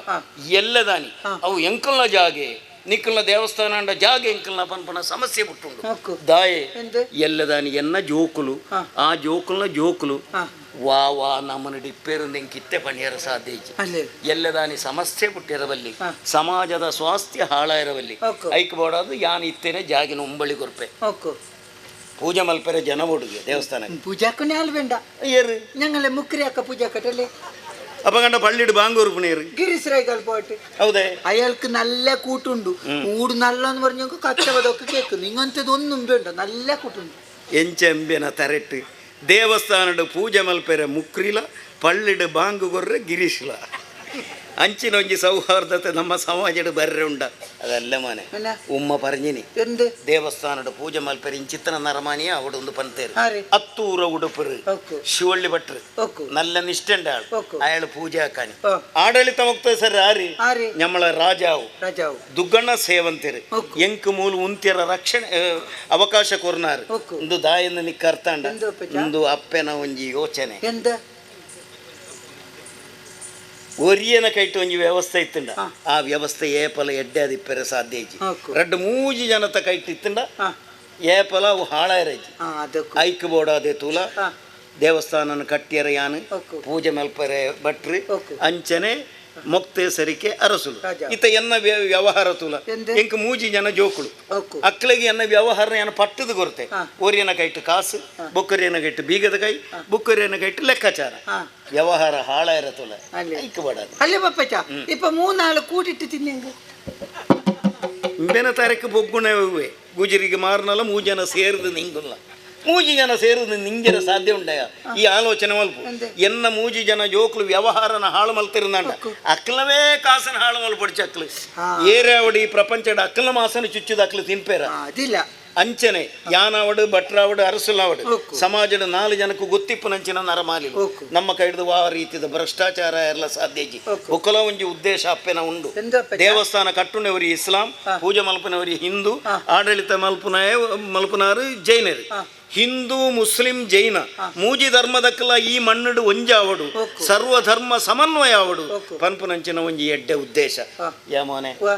ಎಲ್ಲದಾನಿ ಅವು ಎಂಕಲ್ನ ಜಾಗೆ ನಿಕ್ಕಲ್ನ ದೇವಸ್ಥಾನ ಅಂಡ ಜಾಗೆ ಎಂಕಲ್ನ ಪನ್ಪನ ಸಮಸ್ಯೆ ಬಿಟ್ಟುಂಡು ಓಕು ದಾಯೆ ಎಂದ ಎಲ್ಲದಾನಿ ಎನ್ನ ಜೋಕುಲು ಆ ಜೋಕುಲ್ನ ಜೋಕುಲು ವಾ ವಾ ನಮ್ಮನ ಡಿಪ್ಪೇರು ಎಂಕಿತ್ತೆ ಪಣಿಯರ ಸಾಧ್ಯ ಇಜ್ಜಿ. ಅಲ್ಲೇ ಎಲ್ಲದಾನಿ ಸಮಸ್ಯೆ ಬಿಟ್ಟಿರವಲ್ಲಿ ಸಮಾಜದ ಸ್ವಾಸ್ಥ್ಯ ಹಾಳಾಯಿರವಲ್ಲಿ ಓಕು. ಐಕ್ ಬೋಡಾದು ಯಾನ್ ಇತ್ತೇನೆ ಜಾಗಿನ ಉಂಬಳಿ ಕೊರ್ಪೆ ಓಕು ಪೂಜೆ ಮಲ್ಪೆರೆ ಜನ ಒಡುಗೆ ದೇವಸ್ಥಾನ ಪೂಜಾಕ್ಕನೇ ಅಲ್ ಬೇಡ ಏರು ഞങ്ങളെ മുക്രിയാക്ക പൂജാക്കട്ടല്ലേ ಅಪ್ಪ ಗಂಡ ಪಳ್ಳಿಡು ಬಾಂಗೂರು ಪುಣೇರು ഗിരീഷ് റൈകൾ പോയിട്ട് ಹೌದೇ അയാൾക്ക് നല്ല കൂട്ടുണ്ട് ഊട് നല്ലെന്ന് പറഞ്ഞു കച്ചവടമൊക്കെ കേൾക്കുന്നു ഇങ്ങനത്തേതൊന്നും വേണ്ട നല്ല കൂട്ടുണ്ട് ಎಂಚೆಂಬಿನ ತರೆಟ್ಟು ದೇವಸ್ಥಾನಡು ಪೂಜೆ ಮಲ್ಪೆರೆ ಮುಕ್ರಿಲ ಪಳ್ಳಿಡು ಬಾಂಗು ಕೊರ್ರೆ ಗಿರೀಶ್ಲ ಅಂಚಿನ ಒಂಜಿ ಸೌಹಾರ್ದತೆ ನಮ್ಮ ಸಮಾಜಡ್ ಬರ್ರೆ ಉಂಡ ಅದಲ್ಲ ಮನೆ പിന്നെ ಉಮ್ಮ ಪರ್ಜಿನಿ എന്ത് ದೇವಸ್ಥಾನಡು ಪೂಜೆ ಮಲ್ಪೆರೆ ಇಂಚಿತ್ತನ ನರಮಾನಿಯ ಅವಡು ಒಂದು ಪಂತೇರು ആര്? ಅತ್ತೂರ ಉಡುಪರು ഓക്കു ಶಿವಳ್ಳಿ ಭಟ್ರು ഓക്കു നല്ല നിഷ്ഠന്റെ ആൾ ഓക്കു. അയാൾ പൂജ ആക്കാന് ആ. ആಡಳಿತ ಮುಕ್ತ ಸರ್ ಆರಿ ആര്? ഞമ്മളെ രാജാವು രാജാവ് ದುಗ್ಗಣ್ಣ ಸೇವಂತಿರು ಓಕು. ಎಂಕ್ ಮೂಲು ಉಂತಿರ ರಕ್ಷಣೆ ಅವಕಾಶ ಕೊರ್ನಾರು ಓಕು. ಇಂದು ದಾಯನ್ನ ನಿಕ್ಕ ಅರ್ಥಾಂಡ എന്ത് ಅಪ್ಪಚ್ಚ? ಇಂದು ಅಪ್ಪೆನ ಒಂಜಿ ಯೋಚನೆ എന്ത് ಒರಿಯನ ಕೈಟ್ ಒಂಜಿ ವ್ಯವಸ್ಥೆ ಇತ್ತುಂಡ ಆ ವ್ಯವಸ್ಥೆ ಏಪಲ ಎಡ್ಡೆ ಅದಿಪ್ಪೆರೆ ಸಾಧ್ಯ ಇಜ್ಜಿ ಓಕು. ರಡ್ಡು ಮೂಜಿ ಜನತ ಕೈಟ್ ಇತ್ತುಂಡ ആ ಏಪಲ ಅವು ಹಾಳಾಯಿರಜ್ಜಿ ആ അതൊക്കെ ಐಕ್ ಬೋಡಾದೆ ತೂಲ ആ ದೇವಸ್ಥಾನನ ಕಟ್ಟಿಯರ ಯಾನು ಓಕು. ಪೂಜೆ ಮಲ್ಪರೆ ಭಟ್ರು ಓಕು. ಅಂಚನೆ ಮೊಕ್ತೆ ಸರಿಕೆ ಅರಸುಲು ರಾಜ. ಇತ್ತ ಎನ್ನ ವ್ಯವಹಾರ ತೂಲ ಎಂದೆ? ಎಂಕ್ ಮೂಜಿ ಜನ ಜೋಕುಳು ಓಕು ಅಕ್ಲೆಗೆ ಎನ್ನ ವ್ಯವಹಾರ ಏನ ಪಟ್ಟದ ಕೊರತೆ ಹಾ. ಒರಿಯನ ಕೈಟ್ ಕಾಸು ಬೊಕ್ಕರಿಯನ ಕೈಟ್ ಬೀಗದ ಕೈ ಬೊಕ್ಕರಿಯನ ಕೈಟ್ ಲೆಕ್ಕಾಚಾರ ആ ವ್ಯವಹಾರ ಹಾಳಾಯಿರ ತೂಲ ಅಲ್ಲೇ. ಐಕ್ ಬಡದು അല്ലേ പപ്പച്ച ഇപ്പൊ മൂന്നാള് കൂട്ടിട്ട് തിന്നെങ്ക് ಇಂಬೆನ ತಾರಕ್ಕೆ ಬೊಗ್ಗುಣವೇ ಗುಜರಿಗೆ ಮಾರ್ನಲ್ಲ ಮೂಜನ ಜನ ಸೇರಿದು ನಿಂಗುಲ್ಲ ಮೂಜಿ ಜನ ಸೇರಿದು ನಿಂಗೆನ ಸಾಧ್ಯ ಉಂಡಯ ಈ ಆಲೋಚನೆ ಮಲ್ಪು ಎಂದೆ? ಎನ್ನ ಮೂಜಿ ಜನ ಜೋಕ್ಲು ವ್ಯವಹಾರನ ಹಾಳು ಮಲ್ತಿರುಂದಾಂಡ ಅಕ್ಲವೇ ಕಾಸನ ಹಾಳು ಮಲ್ಪಡಿಚ ಅಕ್ಲು ಹಾ. ಏರಾವಡಿ ಈ ಪ್ರಪಂಚದ ಅಕ್ಲ ಮಾಸನ ಚುಚ್ಚುದ ಅಕ್ಲು ತಿನ್ಪೇರ ആ അതില്ല ಅಂಚನೆ ಯಾನಾವಡು ಭಟ್ರಾವಡು ಅರಸುಲಾವಡು ಓಕು. ಸಮಾಜದ ನಾಲು ಜನಕ್ಕೂ ಗೊತ್ತಿಪ್ಪು ನಂಚಿನ ನರಮಾಲಿ ಓಕು. ನಮ್ಮ ಕೈಡ್ದು ವಾ ರೀತಿದ ಭ್ರಷ್ಟಾಚಾರ ಎಲ್ಲ ಸಾಧ್ಯ ಇಜ್ಜಿ. ಓಕು. ಒಕ್ಕಲ ಒಂಜಿ ಉದ್ದೇಶ ಅಪ್ಪೆನ ಉಂಡು എന്ത് അപ്പച്ച? ದೇವಸ್ಥಾನ ಕಟ್ಟುನವರಿ ಇಸ್ಲಾಂ ಹಾ. ಪೂಜೆ ಮಲ್ಪನವರಿ ಹಿಂದೂ ಹಾ. ಆಡಳಿತ ಮಲ್ಪುನ ಮಲ್ಪುನಾರು ಜೈನರು ಹಾ. ಹಿಂದೂ ಮುಸ್ಲಿಂ ಜೈನ ಮೂಜಿ ಧರ್ಮದಕ್ಕಲ ಈ ಮಣ್ಣುಡು ಒಂಜಾವಡು ಓಕು. ಸರ್ವಧರ್ಮ ಸಮನ್ವಯ ಆವಡು ಓಕು. ಪನ್ಪುನಂಚಿನ ಒಂಜಿ ಎಡ್ಡೆ ಉದ್ದೇಶ ಹಾ. ಯಾಮೋನೆ വാ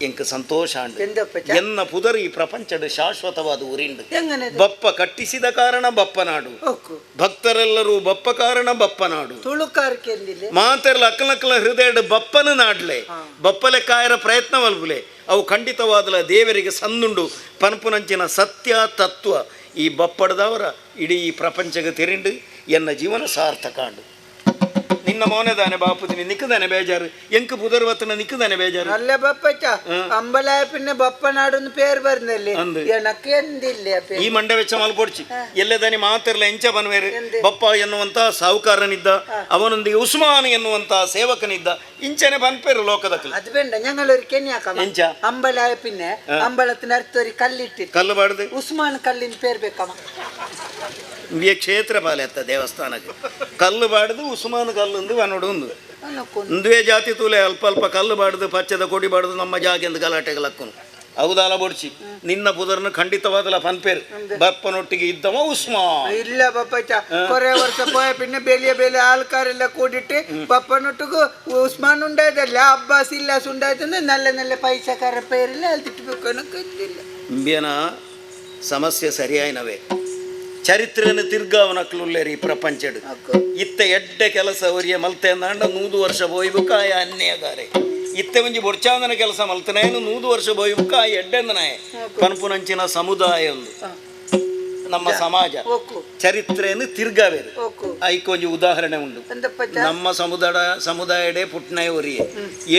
ಎಂಕ್ ಸಂತೋಷ ಅಂಡು എന്ത് അപ്പച്ച? ಎನ್ನ ಪುದರ್ ಈ ಪ್ರಪಂಚದ ಶಾಶ್ವತವಾದ ಊರಿಂಡು എങ്ങനെ ഇത്? ಬಪ್ಪ ಕಟ್ಟಿಸಿದ ಕಾರಣ ಬಪ್ಪನಾಡು ഓക്കു ಭಕ್ತರೆಲ್ಲರೂ ಬಪ್ಪ ಕಾರಣ ಬಪ್ಪನಾಡು തുളുക്കാർക്ക് എന്തില്ലേ ಮಾತೆರ್ಲ ಅಕ್ಕಲಕ್ಕಲ ಹೃದಯದ ಬಪ್ಪನ ನಾಡ್ಲೆ ಬಪ್ಪಲೆ ಕಾಯರ ಪ್ರಯತ್ನ ಮಲ್ಪುಲೆ ಅವು ಖಂಡಿತವಾದಲ ದೇವರಿಗೆ ಸಂದುಂಡು ಪನ್ಪುನಂಚಿನ ಸತ್ಯ ತತ್ವ ಈ ಬಪ್ಪಡದವರ ಇಡೀ ಪ್ರಪಂಚಕ್ಕೆ ತಿರಿಂಡು ಎನ್ನ ಜೀವನ ಸಾರ್ಥಕಾಂಡು ನಿನ್ನ ಮೌನದಾನೆ ಬಾಪುದಿನಿ ನಿಕ್ಕದಾನೆ ಬೇಜಾರು ಎಂಕ್ ಪುದರ್ವತ್ತನ ನಿಕ್ಕದಾನೆ ಬೇಜಾರು അല്ല ബപ്പച്ച അമ്പലായ പിന്നെ ബപ്പനാടെന്ന് പേര് പറഞ്ഞല്ലേ എന്ത്? എനക്ക് എന്തില്ല പേര് ಈ ಮಂಡೆ ವೆಚ್ಚ ಮಲ್ಪೊಡ್ಚಿ ಎಲ್ಲದಾನಿ ಮಾತಿರ್ಲ ಎಂಚ ಬನ್ವೇರು ಎಂದೆ? ಬಪ್ಪ ಎನ್ನುವಂತ ಸಾಹುಕಾರನಿದ್ದ ಅವನೊಂದಿಗೆ ಉಸ್ಮಾನ್ ಎನ್ನುವಂತ ಸೇವಕನಿದ್ದ ಇಂಚನೆ ಬನ್ಪೇರು ಲೋಕದಕ್ಕಲು അത് വേണ്ട ഞങ്ങളൊരു കെನ್യാക്കാം ಎಂಚ? അമ്പലായ പിന്നെ അമ്പലത്തിന് അടുത്തൊരു കല്ലിട്ടിട്ട് ಕಲ್ಲು ಬಾಡ್ದು ഉസ്മാൻ കല്ലിന് പേര് വെക്കാമ ಇಂಬಿಯ ಕ್ಷೇತ್ರ ಪಾಲೆತ್ತ ದೇವಸ್ಥಾನಕ್ಕೆ ಕಲ್ಲು ಬಾಡ್ದು ಉಸ್ಮಾನ್ ಕಲ್ಲು ಎಂದು ಬನ್ನೋಡು ಒಂದು ಅನಕ್ಕೊಂದು ಇಂದುವೇ ಜಾತಿ ತೂಲೆ ಅಲ್ಪ ಅಲ್ಪ ಕಲ್ಲು ಬಾಡ್ದು ಪಚ್ಚದ ಕೊಡಿ ಬಾಡ್ದು ನಮ್ಮ ಜಾಗೆಂದು ಗಲಾಟೆಗಳಕ್ಕುನು. ಹೌದಾಲ ಬೊಡ್ಚಿ ನಿನ್ನ ಪುದರ್ನ ಖಂಡಿತವಾದಲ ಪನ್ಪೇರು ಬಪ್ಪನೊಟ್ಟಿಗೆ ಇದ್ದವ ಉಸ್ಮಾನ್. ಇಲ್ಲ ಬಪ್ಪಚ್ಚ, ಕೊರೆ ವರ್ಷ ಪೋಯ ಪಿನ್ನ ಬೆಲಿಯ ಬೆಲೆ ಆಲ್ಕಾರೆಲ್ಲ ಕೂಡಿಟ್ಟು ಬಪ್ಪನೊಟ್ಟಿಗೂ ಉಸ್ಮಾನ್ ಉಂಡಾಯ್ತಲ್ಲ, ಅಬ್ಬಾಸ್ ಇಲ್ಲಾಸ್ ಉಂಡಾಯ್ತಂದ್ರೆ ನಲ್ಲ ನಲ್ಲ ಪೈಸಕಾರ ಪೇರೆಲ್ಲ ಅಲ್ಲಿ ತಿಟ್ಟಬೇಕು ಅನ್ನೋಕ್ಕಿಲ್ಲ. ಇಂಬಿಯನ ಸಮಸ್ಯೆ ಸರಿಯಾಯಿನವೇ. ಚರಿತ್ರೆಯನ್ನು ತಿರ್ಗಾವನಕ್ಲುಲ್ಲೇರಿ ಈ ಪ್ರಪಂಚಡ್. ಇತ್ತ ಎಡ್ಡೆ ಕೆಲಸ ಅವರಿಗೆ ಮಲ್ತೆ ಅಂದಾಂಡ 100 ವರ್ಷ ಬೋಯ್ಬುಕ್ಕ ಆಯ ಅನ್ಯಗಾರೆ. ಇತ್ತೆ ಒಂಜಿ ಬೊಡ್ಚಾಂದನ ಕೆಲಸ ಮಲ್ತನೇನು 100 ವರ್ಷ ಬೋಯ್ಬುಕ್ಕ ಆಯ ಎಡ್ಡೆಂದನಾಯ ಪನ್ಪುನಂಚಿನ ಸಮುದಾಯ ಒಂದು ನಮ್ಮ ಸಮಾಜ. ಚರಿತ್ರೆಯನ್ನು ತಿರ್ಗಾವೇರು. ಐಕ್ ಒಂಜಿ ಉದಾಹರಣೆ ಉಂಡು. ನಮ್ಮ ಸಮುದಾಯಡೆ ಪುಟ್ನಾಯ ಒರಿಯೆ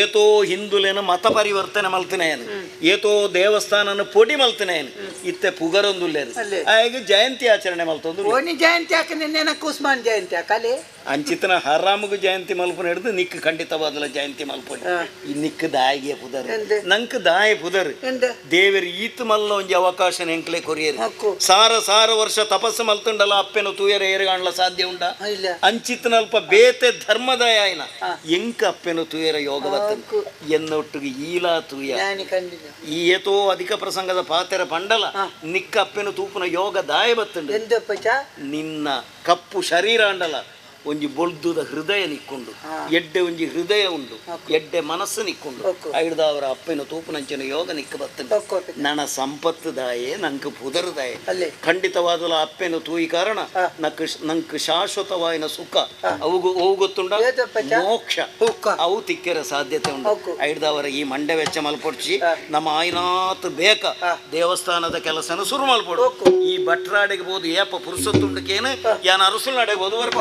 ಏತೋ ಹಿಂದುಲೇನ ಮತ ಪರಿವರ್ತನೆ ಮಲ್ತನೇನು, ಏತೋ ದೇವಸ್ಥಾನನ ಪೊಡಿ ಮಲ್ತನೇನು, ಇತ್ತೆ ಪುಗರೊಂದುಲ್ಲೇರು. ಆಗ ಜಯಂತಿ ಆಚರಣೆ ಮಲ್ತೊಂದು. ಓನಿ ಜಯಂತಿ ಹಾಕ ನಿನ್ನೆ ಉಸ್ಮಾನ್ ಜಯಂತಿ ಹಾಕಲೆ. ಅಂಚಿತನ ಹರಾಮಗು ಜಯಂತಿ ಮಲ್ಪನ ಹಿಡಿದು ನಿಕ್ ಖಂಡಿತವಾದಲ ಜಯಂತಿ ಮಲ್ಪನಿ. ಈ ನಿಕ್ ದಾಯಿಗೆ ಪುದರ್, ನಂಕ್ ದಾಯ ಪುದರ್. ದೇವರು ಈತ್ ಮಲ್ಲ ಒಂಜಿ ಅವಕಾಶ ಎಂಕ್ಲೆ ಕೊರಿಯರು. ಸಾರ ಸಾರ ವರ್ಷ ತಪಸ್ಸು ಮಲ್ತುಂಡಲ ಅಪ್ಪೆನ ತೂಯರ ಏರುಗಾಣ್ಲ ಸಾಧ್ಯ ಉಂಡ? ಅಂಚಿತನಲ್ಪ ಬೇತೆ ಧರ್ಮದಾಯ ಆಯ್ನ ಎಂಕ ಅಪ್ಪೆನ ತೂಯರ ಯೋಗ ಬರ್ತದೆ ಎನ್ನೊಟ್ಟಿಗೆ ಈಲಾ ತೂಯ. ಈ ಏತೋ ಅಧಿಕ ಪ್ರಸಂಗದ ಪಾತೆರ ಪಂಡಲ ನಿಕ್ಕ ಅಪ್ಪೆನ ತೂಪುನ ಯೋಗ ದಾಯ ಬತ್ತುಂಡು. ನಿನ್ನ ಕಪ್ಪು ಶರೀರ ಅಂಡಲ ಒಂಜಿ ಬೊಲ್ದುದ ಹೃದಯ ನಿಕ್ಕೊಂಡು, ಎಡ್ಡೆ ಒಂಜಿ ಹೃದಯ ಉಂಡು, ಎಡ್ಡೆ ಮನಸ್ಸು ನಿಕ್ಕೊಂಡು, ಐಡ್ದಾವರ ಅಪ್ಪನ ತೂಪುನಂಚಿನ ಯೋಗ ನಿಕ್ಕ ಬತ್ತುಂಡು. ನನ ಸಂಪತ್ತು ದಾಯೆ ನಂಕ್ ಪುದರುದಾಯೆ ಖಂಡಿತವಾದಲ ಅಪ್ಪೆನ ತೂಯಿ ಕಾರಣ ನಂಕ್ ಶಾಶ್ವತವಾಯಿನ ಸುಖ ಅವು ಅವು ಗೊತ್ತುಂಡ ಮೋಕ್ಷ ಅವು ತಿಕ್ಕೆರ ಸಾಧ್ಯತೆ ಉಂಟು. ಐಡ್ದಾವರ ಈ ಮಂಡೆ ವೆಚ್ಚ ಮಲ್ಪೊಡ್ಚಿ ನಮ್ಮ ಆಯ್ನಾತ್ ಬೇಕ ದೇವಸ್ಥಾನದ ಕೆಲಸನ ಶುರು ಮಲ್ಪೊಡು. ಈ ಭಟ್ರಾಡೆಗೆ ಬೋದು ಏಪ ಪುರುಷತ್ತುಂಡಕೇನು ಯಾನ ಅರಸುಲ್ ನಡೆಬೋದು ಬರ್ಪ.